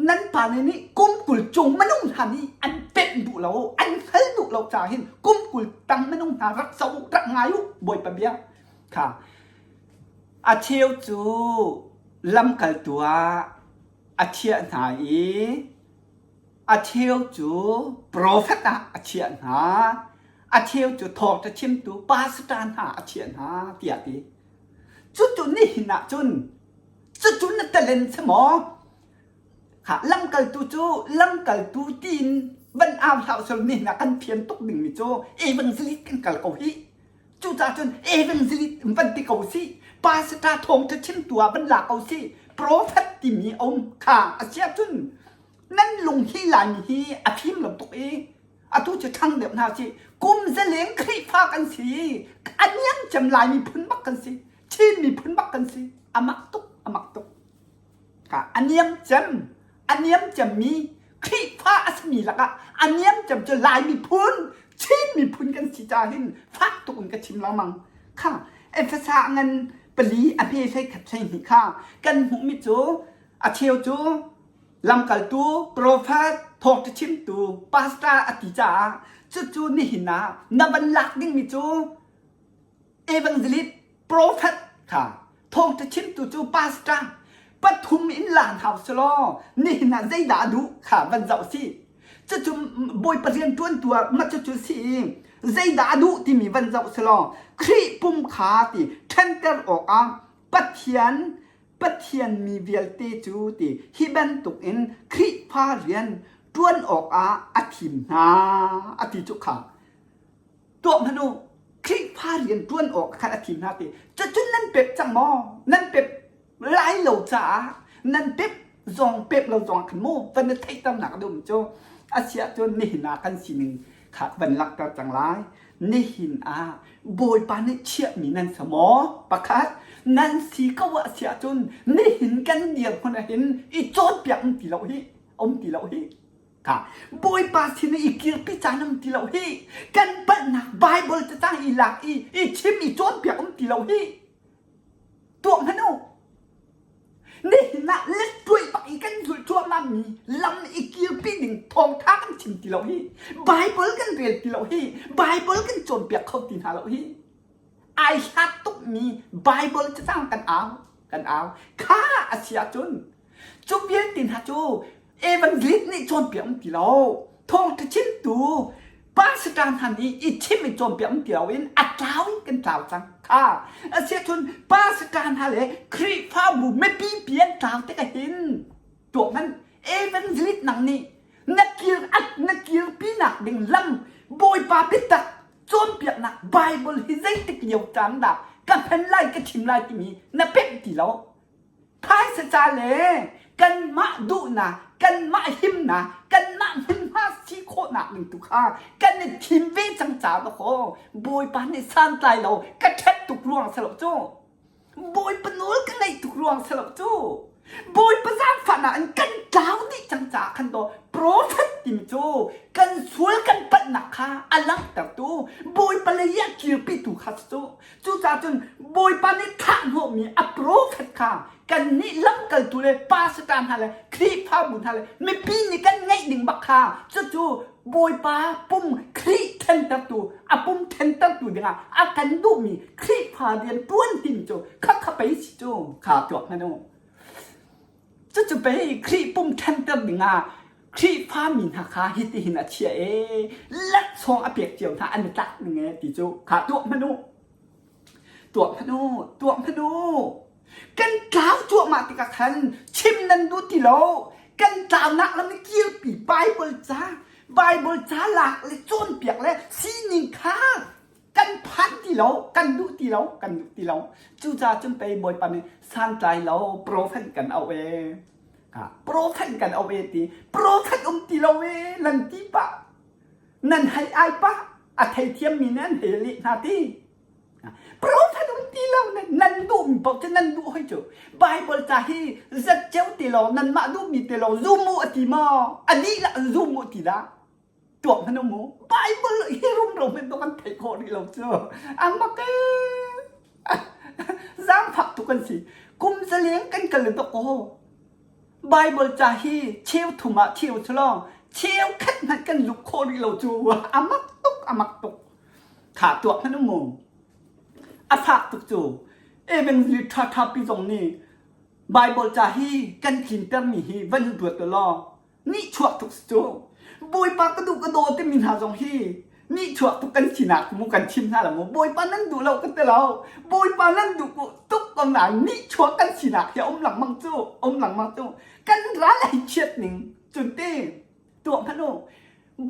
nan pale nih kum 20 cung minung hna nih an pemh duh lo, an hngal duh lo caah hin kum 20 tang minung hna rak zoh u, rak ngai u, Bawipa bia kha. A cheu cu lamkaltu ah a chiah hna i a cheu cu profet ah a chiah hna, a cheu cu thawngṭha chimtu pastor hna a chiah hna tiah a ti. Cucu nihin ah cun cucu na talent si maw? Kha lamkaltu cu lamkaltu tiin van au hlah usih nihin ah kan fian tuk dingmi cu evangelist kan kal ko hih. Cucaah cun evangelist van ti ko sih, pastor thawngṭha chimtu ah van la ko sih, prophet timi a um kha a si ahcun nan lung hi Laimi hi a fim lo tuk i atu cu ṭhang deuh hna sih. Kum zaleng Khrihfa kan si i a niam cem Lai miphun bak kan si, Chin miphun bak kan si. A mak tuk, a mak tuk. A niam cem, a niam cemmi Khrihfa a simi lakah a niam cem cu Lai miphun, Chin miphun kan si caah hin fak tuk in ka chim lengmang. Kha Efesa ngan pali a hme 11 12 kha kan hmuhmi cu a cheu cu lamkaltu, profet, thawngṭha chimtu, pastor a ti caah cucu nihin ah na van lak dingmi cu evangelist prophet kha thawngṭha chimtu cu pastor pathum in laan hau selaw nihin ah zeidah a duh kha van zoh si cucu bawipa rian ṭuantu ah ma cucu si i zeidah a duh timi van zoh selaw Khrih pum kha ti ṭhenter awkah Pathian Pathian mi vialte cu ti hi bantuk in Khrihfa rian ṭuan awkah a thim hna a ti cu kha Tuah hmanh u, Khrihfa rian ṭuan awk khan a thim hna ti. Cucun nan pep cang maw? Nan pep lai lo caah nan pep zong pep lo zong khan mu van na theihternak a um cu. Asiahcun nihin ah kan sining kha van langhter cang lai. Nihin ah Bawipa nih chiahmi nan si maw? Pakhat, nan si ko ah siahcun nihin kan dirhmun ah hin i cawnpiak um ti lo hi, um ti lo hi. Kha Bawipa sin i kirpi caan um ti lo hi. Kan palhnak Bible cacang i lak i i chim i cawnpiak um ti lo hi. Tuah hmanh u. Nihin ah lettuai bak i kan zulh cuahmah mi lam i kirpi ding thawngtha kan chim ti lo hi. Bible kan rel ti lo hi. Bible kan cawnpiak kho ti hna lo hi. Ai hlat tukmi Bible cacang kan au kan au. Kha a si ahcun Cu vialte hna cu evangelist nih cawnpiak an ti lo. Thawngṭha chimtu pastor hna nih i chim i cawnpiak an ti loin a tlau in kan tlau cang kha. Asiahcun pastor hna le Khrihfabu mipi pi an tlau tikah hin tuah hmanh evangelist nang nih na kir na kirpinak ding lam Bawipa biatak cawnpiaknak Bible hi zeitik lio caan dah ka hman lai ka chim lai timi na pemh ti lo. Phaisa ca le kanmah duhnak, kanmah himnak, kanmah hmunhma si khawhnak ding tu kha kan i thim ve cang ca dawkaw Bawipa nih santlai lo ka ṭhat tuk ruang si lo cu. Bawipa nawl ka ngaih tuk ruang si lo cu. Bawipa zaangfahnak in kan tlau dih cang caah khan daw prophet timi cu kan sual kan palhnak kha a langhtertu Bawipa lei ah kirpitu kha si cu. Cucaah cun Bawipa nih thahhnawhmi a profet kha kannih lamkaltu le pastor hna le Khrihfabu hna le mipi nih kan ngeih ding bak kha cucu Bawipa pum Khrih ṭhentertu a pum ṭhentertu dingah a kan duhmi Khrihfa rian ṭuan timi cu khakha pei si cu kha tuak hmanh u. Cucu pei Khrih pum ṭhenter dingah Khrihfa mi hna kha hitihin a chiah ee laksawng a pek cio hna an i tlak ning ee ti cu kha tuah hmanh u. Tuah hmanh u, tuah hmanh u. Kan tlau cuahmah tikah khan chim nan duh ti lo. Kan tlaunak lam i kirpi Bible ca. Bible ca lak le cawnpiak le sining kha kan phan ti lo, kan duh ti lo, kan duh ti lo. Cucaah cun pei Bawipa nih santlai lo profet kan auh ee. Profet kan auh ee ti. Profet um ti lo ee nan ti pah. Nan hei ai pah. A theithiammi nih an hei leh hna ti. Profet um ti lo nan duhmi paoh cu nan duh hoi cu. Bible ca hi zatceu ti lo nanmah duhmi ti lo zum u a ti maw? A dihlak in zum u ti dah? Tuak hmanh um u. Bible hi rumro hmanh kan theih khawh rih lo cu. Ang mak Zaangfak tuk kan si. Kum zaleng kan kal dok ko. Bible ca hi cheu thum ah cheu cu lawng cheu khat hmanh kan luk khawh rih lo cu. A mak tuk, a mak tuk. Kha tuak hmanh um mu. A fak tuk cu. Evangelist ṭha ṭha pi zong nih Bible ca hi kan tlintermi hi van ruat law nihchuak tuk si cu. Bawipa ka duh ka daw timi hna zong hi nihchuak tuk kan sinak mu kan chim hna lo mu. Bawipa nan duh lo ka ti lo. Bawipa nan duh tuk ko nain nihchuak kan sinak hi a um lengmang cu. Um lengmang cu. Kan ral hei chiat ning cun te tuah hmanh u.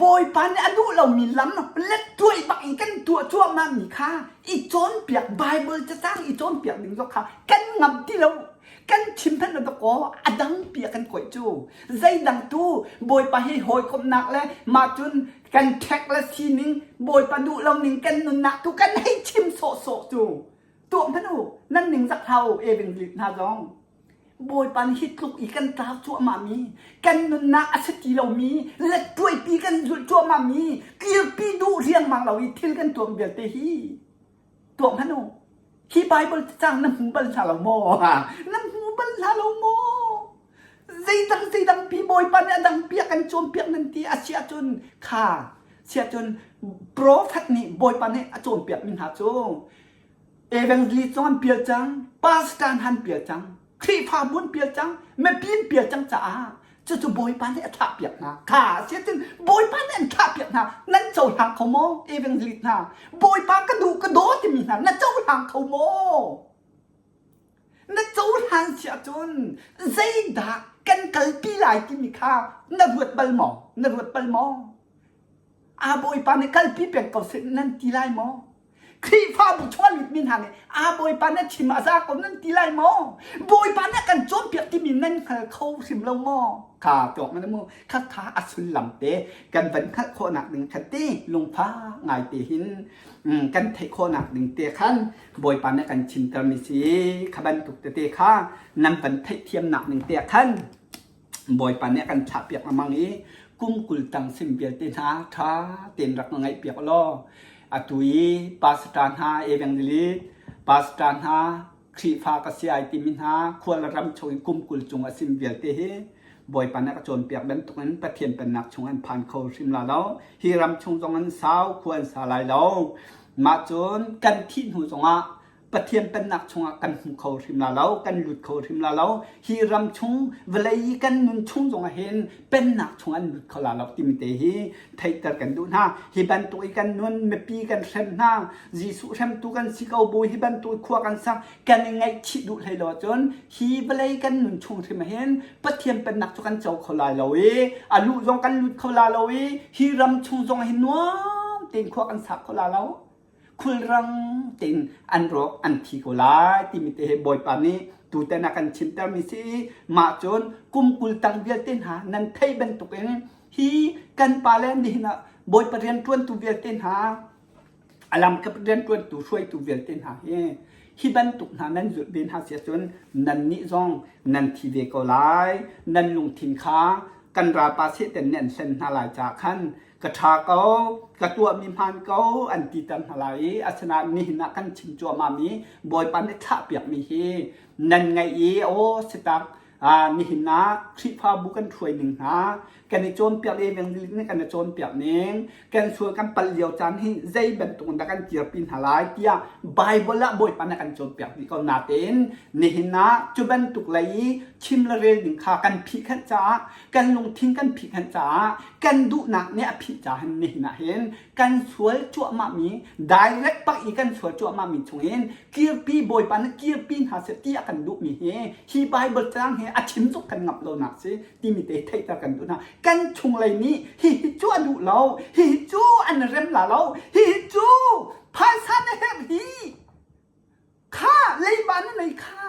Bawipa nih a duh lomi lam let tuai bak in kan tuah cuahmah mi kha i cawnpiak Bible cacang i cawnpiak ding zong kha kan ngamh ti lo. Kan chim hmanh lo dakaw a dang pi a kan koih cu. Zeidang tu Bawipa hi hawikomhnak le mah cun kan ṭhek le sining Bawipa duh lo ning kan nunnak tu kan hei chim sawhsawh cu. Tuah hmanh u, nan ningzak hlah u, evangelist hna zong. Bawipa nih hi tluk i kan tlau cuahmahmi, kan nunnak a si ti lomi, lettuaipi kan zulh cuahmahmi, kirpi duh riangmang lo i thil kan tuah vialte hi tuah hmanh u. Hi Bible cacang na hmu bal hna lo maw? Na hmu bal hna lo maw? Zeidang zeidang pi Bawipa nih a dang pi a kan cawnpiak nan ti a si ahcun kha si ahcun prophet nih Bawipa nih a cawnpiakmi hna cu Evangelist zong an pial cang, pastor hna an pial cang, Khrihfabu an pial cang, mipi an pial cang caah cucu Bawipa nih a thlahpiak hna. Kha a si ahcun Bawipa nih an thlahpiak hna. Nan cohlang kho maw evangelist hna? Bawipa ka duh ka daw timi hna na cohlang kho maw? Na cohlan si ahcun zeidah kan kalpi lai timi kha na ruat bal maw? Na ruat bal maw? Aa Bawipa nih kalpi peng ko seh nan ti lai maw? Khrihfabu chung a lutmi hna nih aa Bawipa na chim a za ko nan ti lai maw? Bawipa nih a kan cawnpiak timi nan hngal kho hrim lo maw? Kha tuak man mu kha kha a sullam te kan van hngalh khawhnak ding khan te lungfa ngai te hin kan theih khawhnak ding te khan Bawipa nih kan chimtermi si kha bantuk tete kha nan van theihthiamnak ding te khan Bawipa nih a kan thlahpiak lengmang i kum 20 tang sim vialte hna ṭha tein rak ngaihpiak law atu i pastor hna evangelist pastor hna Khrihfa ka si ai timi hna khual ram chung in kum 20 cung a sim vialte hi Bawipa nih a ka cawnpiak bantukin Pathian pennak chung an phan kho hrim la lo. Hi ram chung zong an sau, khua an sa lai lo. Mah cun kan thih hnu zongah Pathian pennak chungah kan hmu kho hrim la lo, kan lut kho hrim la lo. Hi ram chung, vawlei i kan nun chung zongah hin pennak chung an lut kho la lo timi te hi theihter kan duh hna. Hi bantuk i kan nun, mipi kan hrem hna, Jesuh hremtu kan si ko bu hi bantuk i khua kan sak, kan i ngaihchih duh hlei lo ahcun hi vawlei kan nun chung hrim ah hin Pathian pennak cu kan co kho lai lo i a luh zong kan lut kho la lo i hi ram chung zong hin nuam tein khua kan sak kho la lo. Khulrang tein an rawk an thi ko lai timi te hi Bawipa nih tutan a kan chimtermi si i mah cun kum 20 tang vialte hna nan theih bantukin hi kan pale nihin ah Bawipa rianṭuantu vialte hna a lamkip rianṭuantu hruaitu vialte hna hi hi bantuk hna nan zulh ve hna si ahcun nannih zong nan thi ve ko lai nan lungthin kha kan ralpa Satan nih an hlen hna lai caah khan ka ṭha ko, ka tuahmi hmaan ko an ti ter hna lai i asinain nihin ah kan chim cuahmahmi Bawipa nih thlahpiakmi hi nan ngaih i aw si tak nihin ah Khrihfabu kan hruai ning hna kan i cawnpiak le evangelist nih kan i cawnpiak ning kan sual kan palh lio caan hi zei bantuk in dah kan kirpi hna lai tiah Bible ah Bawipa nih kan cawnpiak dih ko natein nihin ah cu bantuk lei i chim le rel ding kha kan phihkhanh caah kan lungthin kan phihkhanh caah kan duhnak nih a phih caah hin nihin ah hin kan sual cuahmahmi direct pak i kan sual cuahmahmi chungin kirpi Bawipa nih kirpi hna seh ti a kan duhmi hi hi Bible cang hi. a chim zong kan ngamh lonak si timi te theihter kan duh hna. Kan chunglei nih hihi cu a duh lo, hihi cu an rem la lo, hihi cu phaisa na herh hi kha leiba na nei kha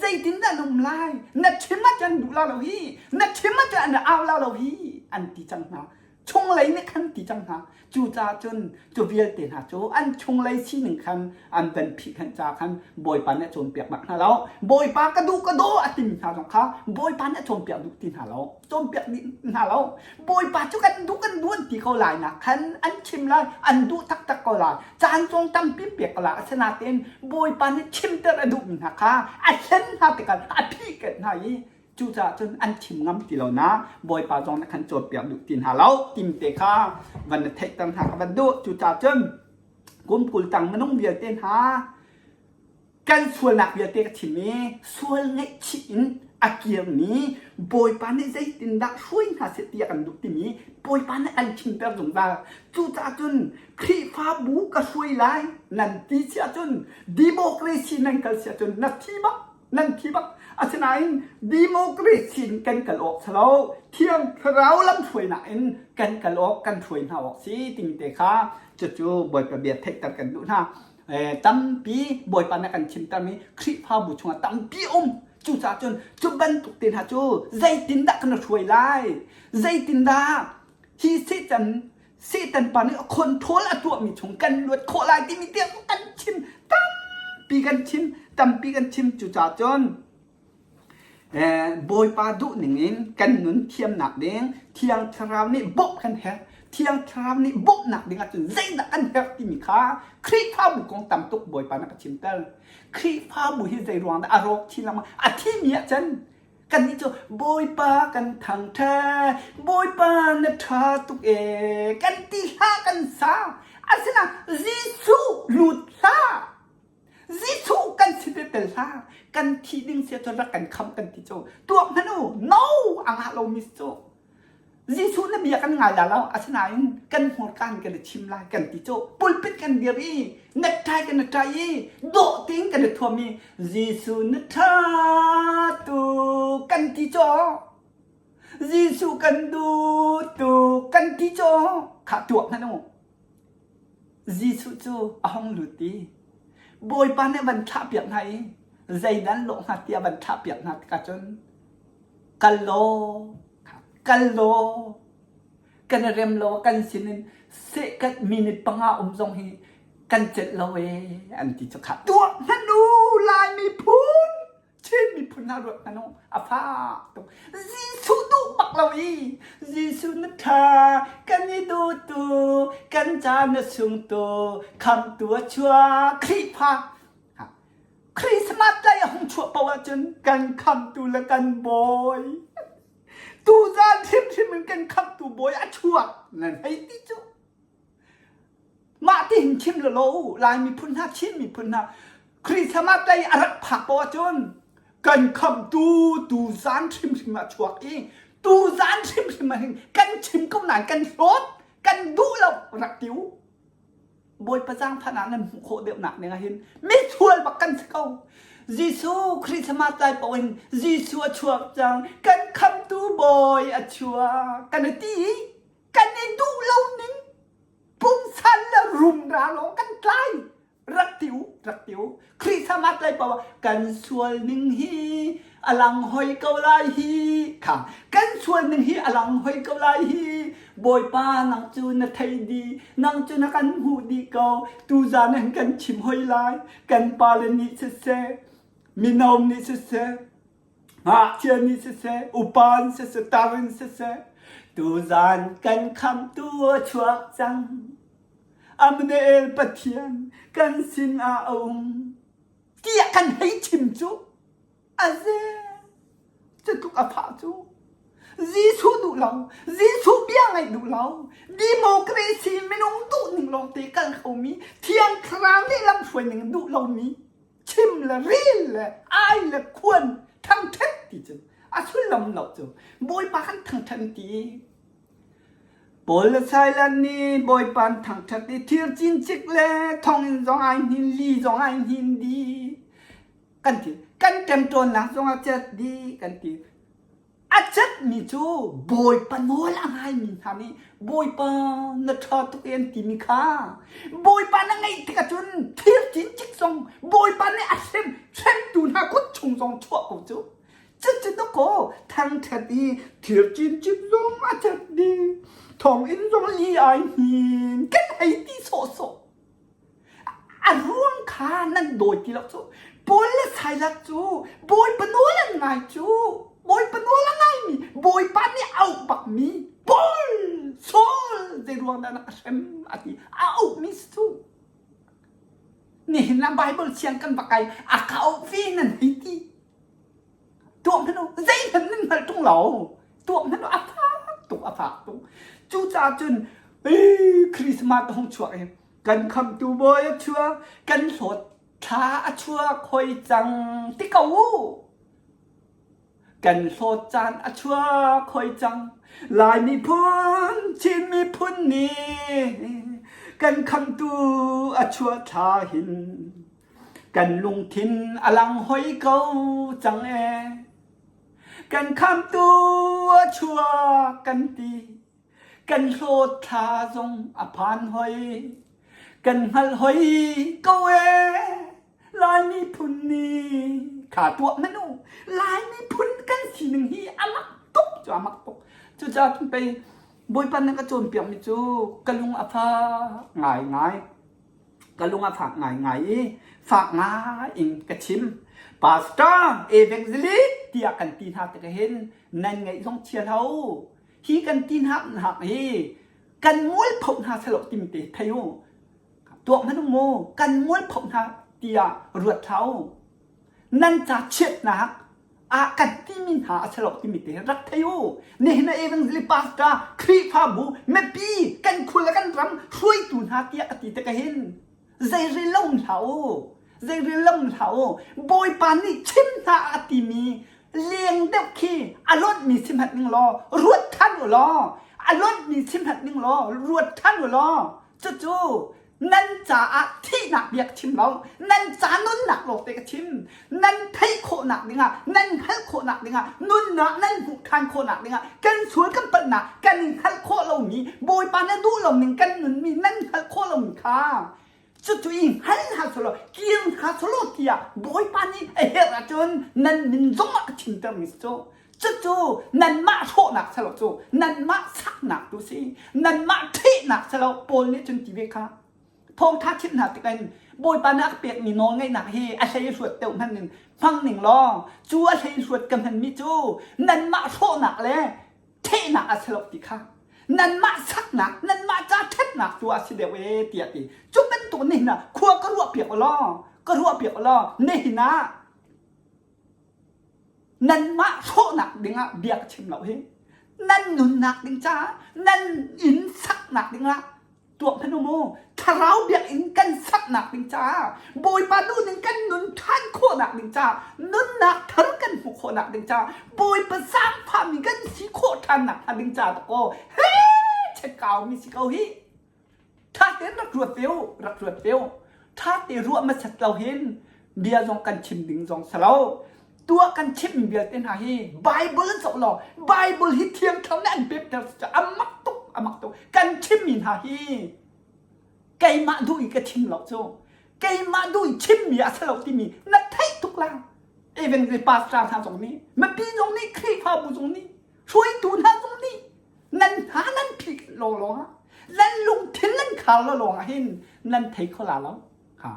zeitindah na um lai na chim ahcun an duh la lo hi na chim ahcun an au la lo hi an ti cang hna chunglei nih khan ti cang hna cucaah cun cu vialte hna cu an chunglei sining khan an van phih khan ca khan bawipa nih a cawnpiak bak hna lo bawipa ka duh ka daw a timi hna zong kha bawipa nih a cawnpiak duh ti hna lo cawnpiak dih hna lo bawipa cu kan duh kan duh an ti ko lai nak khan an chim lai an duh taktak ko lai caan zong tampi pek ko lai asinain bawipa nih chimter a duhmi hna kha a hlen hna tikah a phih hna i cucaah cun an chim ngam ti lo na bawipa zong nih khan cawnpiak duh ti hna lo timte kha van na theihter hna ka van duh cucaah cun kum 20 tang minung vialte hna Kan sualnak vialte ka chim i sual ngaihchih in a kirmi Bawipa nih zeitindah hruai hna seh ti a kan duh timi Bawipa nih an chimter zungzal. Cucaah cun Khrihfabu ka hruai lai nan ti si ahcun democracy nan kal si ahcun na thi bak nan thi bak. Asinain democracy in kan kal awk si lo. Thiang Thlarau lamhruainak in kan kal awk kan hruai hna awk si timi te kha cucu Bawipa bia theihter kan duh hna. Tampi Bawipa nih a kan chimtermi Khrihfabu chungah tampi um. Cucaah cun cu bantuk te hna cu zeitindah kan hruai lai? Zeitindah hi Satan Satan pa nih a control a tuahmi chung kan luat khawh lai timi tiang kan chim tampi kan chim tampi kan chim cucaah cun Bawipa duh ningin kan nun thiamnak ding Thiang Thlarau nih bawmh kan herh. Thiang Thlarau nih bawmhnak ding ahcun zeidah kan herh timi kha Khrihfabu kong tam tuk Bawipa nih a ka chimter. Khrihfabu hi zei ruang dah a rawk chin lengmang? A thimi ahcun kannih cu Bawipa kan thangṭhat, Bawipa na ṭha tuk ee kan ti hlah kan sa. Asinain Jesuh lut hlah. Jesuh kan si te tel hlah kan thi ding sia cun rak kan kham kan ti cu tuak hmanh u no a ngah lomi cu Jesuh na bia kan ngai la lo asinain kan hmurka in kan i chim lai kan ti cu pulpit kan dir i necktie kan i ṭai i dawh tein kan i thuam i Jesuh na ṭha tu kan ti cu Jesuh kan duh tu kan ti cu kha tuak hmanh u Jesuh cu a hung lut i Bawipa nih a van thlahpiak hna i zeidah an lawh hnga tiah a van thlahpiak hna tikah cun kal law kal law kan i rem law kan sinin sehkat minute panga um zong hi kan celh lo ee an ti cu kha tuah hmanh u Lai miphun Chin miphun hna ruat hmanh u a fak tuk Jesuh duh bak lo i Jesuh na ṭha kan i duh tu kan ca na sung tu khamtu a chuak Khrihfa Christmas tlai a hung chuah paoh ahcun kan khamtu le kan bawi tuzan hrimhrim in kan khamtu bawi a chuak nan hei ti cu Mah tihin chim lawlaw u, Lai miphun hna, Chin miphun hna, Christmas lei a rak phak poah ahcun kan khamhtu tuzan hrimhrim ah chuak i tuzan hrimhrim ah hin kan chim ko nain kan hlawt, kan duh lo rak ti u. Bawipa zaangfah ah nan hmuh khawh deuhnak ding ah hin misual bak kan si ko. Jesuh Christmas lai paoh in Jesuh a chuak cang, kan khamhtu Bawi a chuak kan i ti i kan i duh lo ning pungsan le rumra lawng kan tlai rak ti u rak ti u Christmas lai paoh kan sual ning hi a lang hoi ko lai hi kha kan sual ning hi a lang hoi ko lai hi Bawipa nang cu na thei di nang cu na kan hmuh dih ko tuzan an kan chim hoi lai kan pale nih siseh mino nih siseh Ngakchia nih siseh, upa in siseh, tar in siseh, tuzan kan khamhtu a chuak cang. Amneel Pathian kan sinah a um. Tiah kan hei chim cu a ze cutluk a fah cu. Jesuh duh lo, Jesuh bia ngaih duh lo, democracy minung duh ning lawngte kal khomi, Thiang Thlarau nih lamhruai ning duh lomi, chim le rel le ai le khuan thangṭhat ti cu a sullam lo cu Bawipa kan thangṭhat ti Paul le Silas nih Bawipa an thangṭhat i thir cincik le thonginn zong ai hnin li zong ai hnin dih kan ti. Kan ṭemṭawnnak zongah cet dih kan ti. A cetmi cu Bawipa nawl a ngaimi hna nih Bawipa na ṭha tuk e an timi kha Bawipa na ngeih tikah cun thir cincik zong Bawipa nih a hrem hremtu hna kut chung zong chuah ko cu. Cucu dawkaw thangṭhat i thir cincik zong a cet dih. Thawnginn zong li ai hnin kan hei ti sawhsawh. A ruang kha nan dawi ti lo cu. Paul le Silas cu Bawipa nawl an ngai cu. Bawipa nawl a ngaimi Bawipa nih a auh bakmi Paul, Saul zei ruang dah na ka hrem a ti. A auhmi si cu. Nihin ah Bible siang kan va kai a ka auh ve nan hei ti. Tuah hmanh u, zeihmanh nan hngalh ṭung lo. Tuah hmanh u, a fak tuk, a fak tuk. Cucaah cun, Christmas a hung chuak i kan khamtu bawi a chuak, kan hlawt thla a chuak hoi cang ti ko u. Kan hlawt caan a chuak hoi cang. Lai miphun, Chin miphun nih kan khamtu a chuah thla hin Kan lungthin a lang hoi ko cang ee. Kan khamtu a chuak kan ti. Kan hlawt thla zong a phan hoi. Kan hngalh hoi ko ee. Lai miphun nih kha tuah hmanh u. Lai miphun kan sining hi a mak tuk cu a mak tuk. Cucaah cun pei Bawipa nih ka cawnpiakmi cu ka lung a fak ngaingai. Ka lung a fak ngaingai i fak ngai in ka chim. Pastor, evangelist tiah kan ti hna tik hin nan ngaih zong chia hlah u. Hi kan ti hna hnak hi kan mualpho hna selaw timi te thei u. Tuak hmanh u mu, kan mualpho hna tiah ruat hlah u. Nan ca chiatnak ah kan timi hna a si lo timi te rak thei u. Nihin ah evangelist pastor, Khrihfabu, mipi, kan khua le kan ram hruaitu hna tiah ka ti tik ahhin zei rel lo hlah u. Zei rel lo hlah u. Bawipa nih chim hna a timi leng deuh khi a lonhmi si hmanh ning law ruat than u law a lonhmi si hmanh ning law ruat than u law cucu Nan caah thihnak bia ka chim lo, nan ca nunnak lawngte ka chim. Nan theih khawhnak dingah, nan hngalh khawhnak dingah, nunnak nan hmuh ṭhan khawhnak dingah, kan sual kan palhnak kan in hngalh khawh lomi, Bawipa na duh loning kan nunmi nan hngalh khawh lomi kha cucu i hngal hna selaw, kir hna selaw tiah Bawipa nih a herh ahcun nan min zongah ka chimtermi si cu. Cucu nanmah hrawhnak si lo cu nanmah saknak tu si nanmah ṭhehnak si lo Paul nih cun ti ve kha thawngṭha chimh hna tik in Bawipa nih a ka pekmi nawlngeihnak hi a hlei hluat deuh hmanh in hmang ning law cu a hlei hluat ka hmanmi cu nanmah hrawhnak le ṭhehnak a si lo ti kha nanmah saknak nanmah ca ṭhatnak tu a si deuh ee tiah ti cu bantuk nihin ah khua ka ruah piak u law ka ruah piak u law nihin ah Nanmah hrawhnak dingah bia ka chim lo hi. Nan nunnak ding caah, nan inn saknak dingah tuah hmanh u mu. Thlarau biakinn kan saknak ding caah, Bawipa duhning kan nun ṭhan khawhnak ding caah, nunnak thar kan hmuh khawhnak ding caah, Bawipa zaangfahmi kan si khawh ṭhannak hnga ding caah dakaw he chekkaumi si ko hih. Ṭha tein rak ruat ve u, rak ruat ve u. Ṭha te ruah hmasat lo hin bia zong kan chim ding zong si lo. Tuah kan chimmi vialte hna hi Bible an zoh law Bible hi thiang thlarau nih an pekter cu a mak tuk, a mak tuk. Kan chimmi hna hi keimah duh i ka chim lo cu. Keimah duh i chimmi a si lo timi na theih tuk la. Evangelist pastor hna zong nih, mipi zong nih, Khrihfabu zong nih, hruaitu hna zong nih nan hna nan phih lawnglawng ah nan lungthin nan khar lo lawng ah hin nan thei kho la lo ha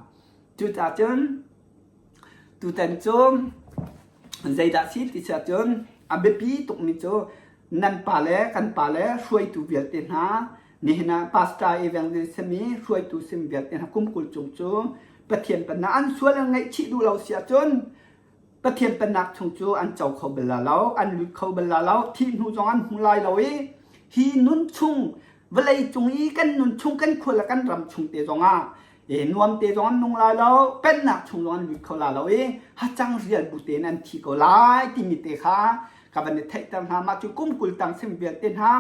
cucaah cun tutan cu zeidah si ti si ahcun a biapi tukmi cu nan pa le kan pa le hruaitu vialte hna nihin ah pastor evangelist simi hruaitu sim vialte hna kum 20 cung cu Pathian pennak an sual an ngaihchih duh lo si ahcun Pathian pennak chung cu an co kho bal la lo, an lut kho bal la lo, thih hnu zong an hmu lai lo i hi nun chung vawlei cung i kan nun chung kan khua le kan ram chung te zong ah e nuam te zong an nung lai lo, pennak chung zong an lut kho la lo i hacang rial bu tein an thi ko lai timi te kha ka van i theihter hna. Mah cu kum 20 tang sim vialte hna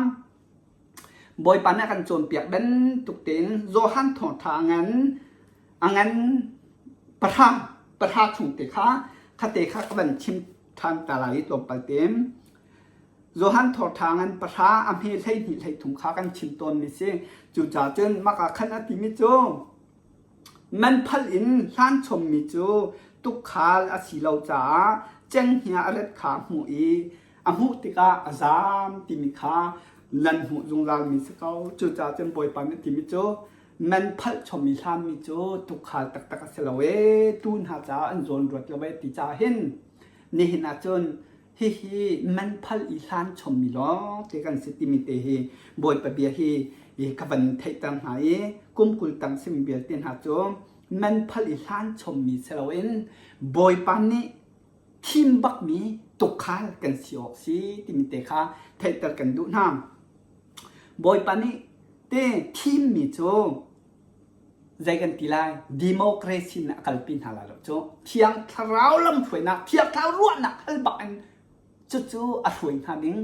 Bawipa nih a kan cawnpiak bantuk tein Johan thawngṭha a ngan a ngan pahra pahra chung te kha. Khate kha ka van chim ṭhan ta lai i tlawmpal tein. Johan thawngṭha ngan pahra a hme 12 13 kha kan chim tawnmi si. Cucaah cun mah ah khan a timi cu man phal in hlan chommi cu tukhal a si lo caah cenghngia a rat kha a hmuh i a hmuh tikah a zaam timi kha nan hmuh zungzalmi si ko. Cucaah cun Bawipa nih a timi cu man phalh chommi hlanmi cu tukhal taktak a si lo ee, tuu hna caah an zawn ruat lo ee ti caah hin nihin ah cun hihi man phalh i hlan chommi lawng te kan si timi te hi Bawipa bia hi ka van theihter hna i kum 20 tang simi vialte hna cu man phalh i hlan chommi si loin Bawipa nih thim bakmi tukhal kan si awk si timi te kha theihter kan duh hna. Bawipa nih te thimmi cu zei kan ti lai democracy in a kalpi hna lai lo cu thiang thlarau lamhruainak thiang thlarau ruahnak hal bak in cucu a hruai hna ding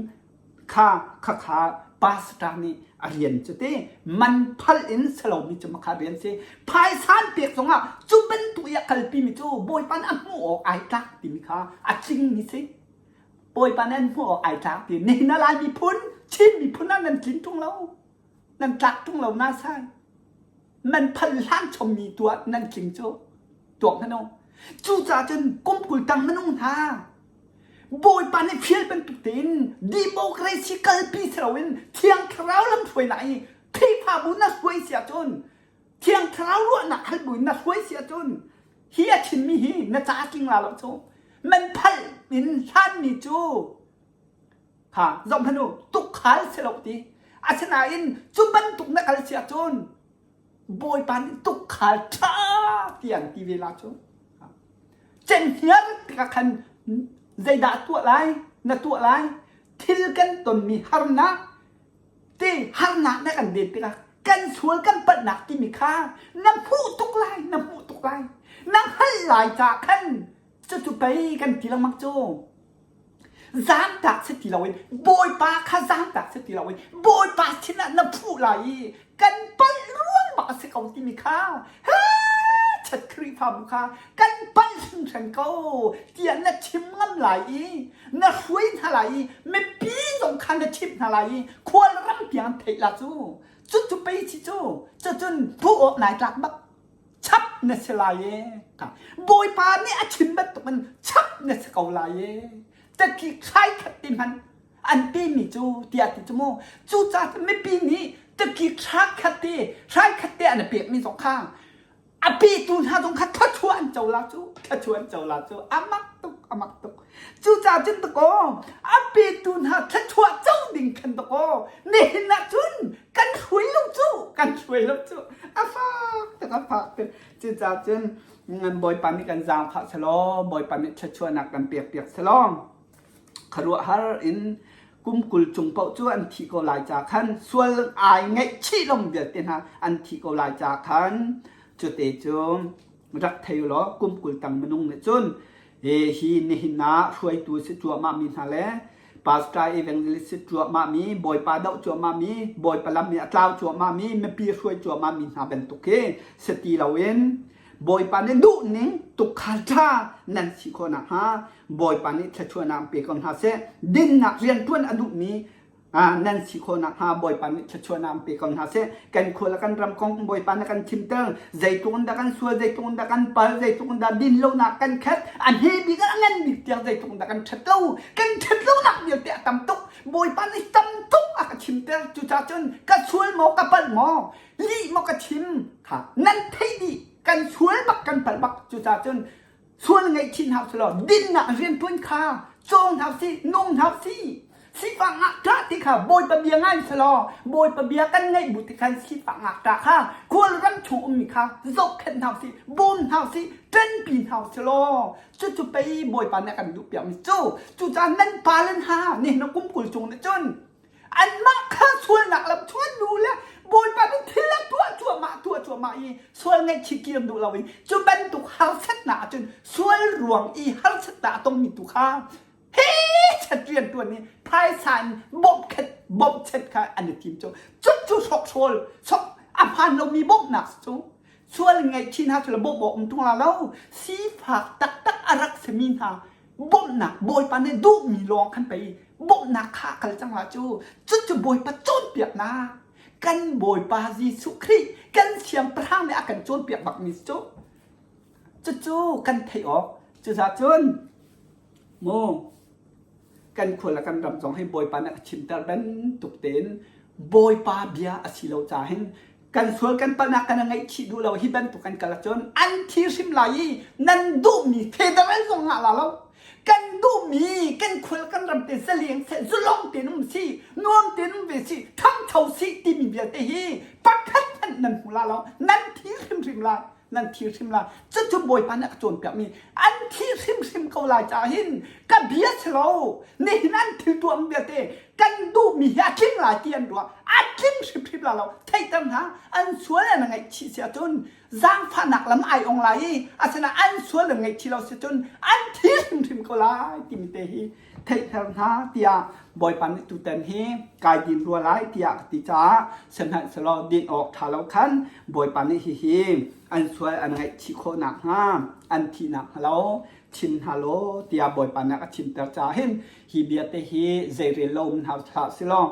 kha kha kha pastor nih a rian cu te man phal in salomi cu makha rian si phaisan pek zongah cu bantuk i a kalpi mi cu bawipa nih a hmuh awk ai tlak timi kha a tlingmi si bawipa nih an hmuh awk ai tlak ti nihin a lai miphun Chin miphun ah nan tlin ṭung lo nan tlak ṭung lo na sai nan phal hlan chommi tuah nan tling cu tuak hmanh u cucaah cun kum 20 tang minung hna Bawipa nih fial bantuk tein democracy kalpi si loin Thiang Thlarau lamhruainak i Khrihfabu na hruai si ahcun Thiang Thlarau ruahnak hal buin na hruai si ahcun hi a chimmi hi na ca tling la lo cu man phal in hlanmi cu Ha zoh hmanh u tukhal si lo ti asinain cu bantuk na kal si ahcun Bawipa nih tukhal ṭha ti an ti ve la cu cenghngiar tikah khan zeidah tuah lai na tuah lai thil kan tonmi harnak ti harnak na kan den tikah kan sual kan palhnak timi kha na hmuh tuk lai na hmuh tuk lai na hngalh lai ca khan cucu pei kan ti lengmang cu Zaangtak si ti loin Bawipa kha zaangtak si ti loin Bawipa sinah na phuh lai i kan palh ruang bak a si ko timi kha chat Khrihfabu kha kan palh hringhran ko tiah na chim ngam lai i na hruai hna lai i mipi zong kha na chimh hna lai i khual ram tiang theih la cu cucu pei si cu cucun phuh awk nai tlak bak chap na si lai e bawipa nih a chim bantukin chap na si ko lai e tatli khai khat ti hmanh an pemi cu tiah ti cu mu cucaah mipi nih tatli thra khat te hrai khat te an pekmi zong kha a petu hna zong kha thluachuah an co la cu thluachuah an co la cu amak tuk amak tuk cucaah cun takaw a petu hna thluachuah co ding khan takaw nihin ah cun kan hruai lo cu kan hruai lo cu a fak tak a fak tuk cucaah cun bawipa nih kan zaangfah selaw bawipa nih thluachuahnak kan pek piak selaw khuaruahhar in kum 20 cung paoh cu an thi ko lai ca khan sual ai ngaihchih lom vialte hna an thi ko lai ca khan cute cu rak thei law kum 20 tang minung nih cun hi nihin ah hruaitu si cuahmah mi hna le pastor evangelist si cuahmah mi bawipa doh cuahmah mi bawipa lam i a tlau cuahmah mi mipi hruai cuahmah mi hna bantuk hi si ti loin bawipa nih duh ning tukhal ṭha nan si khawh nakhnga bawipa nih thluachuahnak pe ko hna seh dinnak rianṭuan a duhmi nan si khawh nakhnga Bawipa nih thluachuahnak an pe ko hna seh. Kan khua le kan ram kong Bawipa nih kan chimter. Zeitluk in dah kan sual, zeitluk in dah kan pal, zeitluk in dah din lonak kan khat, a hme bik a ngan bik tiang zeitluk in dah kan ṭhat lo. Kan ṭhat lonak vialte a tam tuk. Bawipa nih tam tuk a ka chimter. Cucaah cun ka sual maw, ka palh maw, lih maw ka chim kha nan theih dih. Kan sual bak, kan palh bak. Cucaah cun Sual ngaihchih hna usih law dinnak rianṭuan kha cawng hna usih, nung hna usih. Sifak ngakṭah ti kha Bawipa bia ngai usih law Bawipa bia kan ngaih bu ti khan sifak ngakṭah kha Kawlram chung ummi kha zohkhenh hna usih, bawm hna usih, ṭanpi hna usih law cucu pei Bawipa nih a kan duhpiakmi cu. Cucaah nan pale hna nihin kum 20 cung nih cun anmah kha sualnak lam chung an lu le bawipa nih thil a tuah cuahmah tuah cuahmah i sual ngaihchih kir duh lo in cu bantuk harsatnak ahcun sual ruang i harsatnak a tongmi tu kha he chat rian tuan i phaisa in bawmhkhat bawmhchet kha an i tim cu cu cu hrokhrawl sok a hmaan lomi bawmhnak cu. Sual ngaihchih hna cu le bawmh awk um ṭung la lo. Sifak taktak a rak simi hna bawmhnak Bawipa nih duhmi lawng khan pei bawmhnak kha a kal cang la cu. Cucu Bawipa cawnpiaknak kan Bawipa Jesuh Khrih kan Siangpahrang nih a kan cawnpiak bakmi cu. Cucu kan theih awk. Cucaah cun mu kan khua le kan ram zong hi Bawipa nih a chimter bantuk tein Bawipa bia a si lo caah hin kan sual kan palhnak kan ngaihchih duh lo hi bantuk kan kal ahcun an thi hrim lai i nan duhmi federal zong ngah la lo kan duhmi kan khual kan ram te zaleng seh zulong tein um si nuam tein um ve si ṭhangcho si timi vialte hi pakhat hmanh nan hmu la lo nan thi hrimhrim lai nan thi hrim lai cucu Bawipa nih a ka cawnpiakmi an thi hrimhrim ko lai caah hin ka bia si lo nihin an thil tuahmi vialte kan duhmi hi a tling lai ti an ruah a tling hrimhrim la lo theihter hna an sual an ngaihchih si ahcun zaangfahnak lam ai ong lai i asinain an sual an ngaihchih lo si cun an thi hrimhrim ko lai timi te hi theihter hna tiah Bawipa nih tutan hi kai din rua lai tiah ka ti caah sihmanhsehlaw din awk ṭha lo khan Bawipa nih hihi an sual an ngaihchih khawh nakhnga an thih nakhnga lo chim hna law tiah Bawipa nih a chimter caah hin hi bia te hi zeirel lo um hna hlah silaw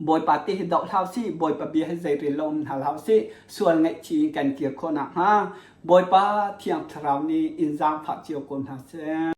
Bawipa te hi doh hlah usih Bawipa bia hi zeirel lo um hna hlah usih sual ngaihchih in kan kir khawh nakhnga Bawipa Thiang Thlarau nih in zaangfah cio ko hna seh.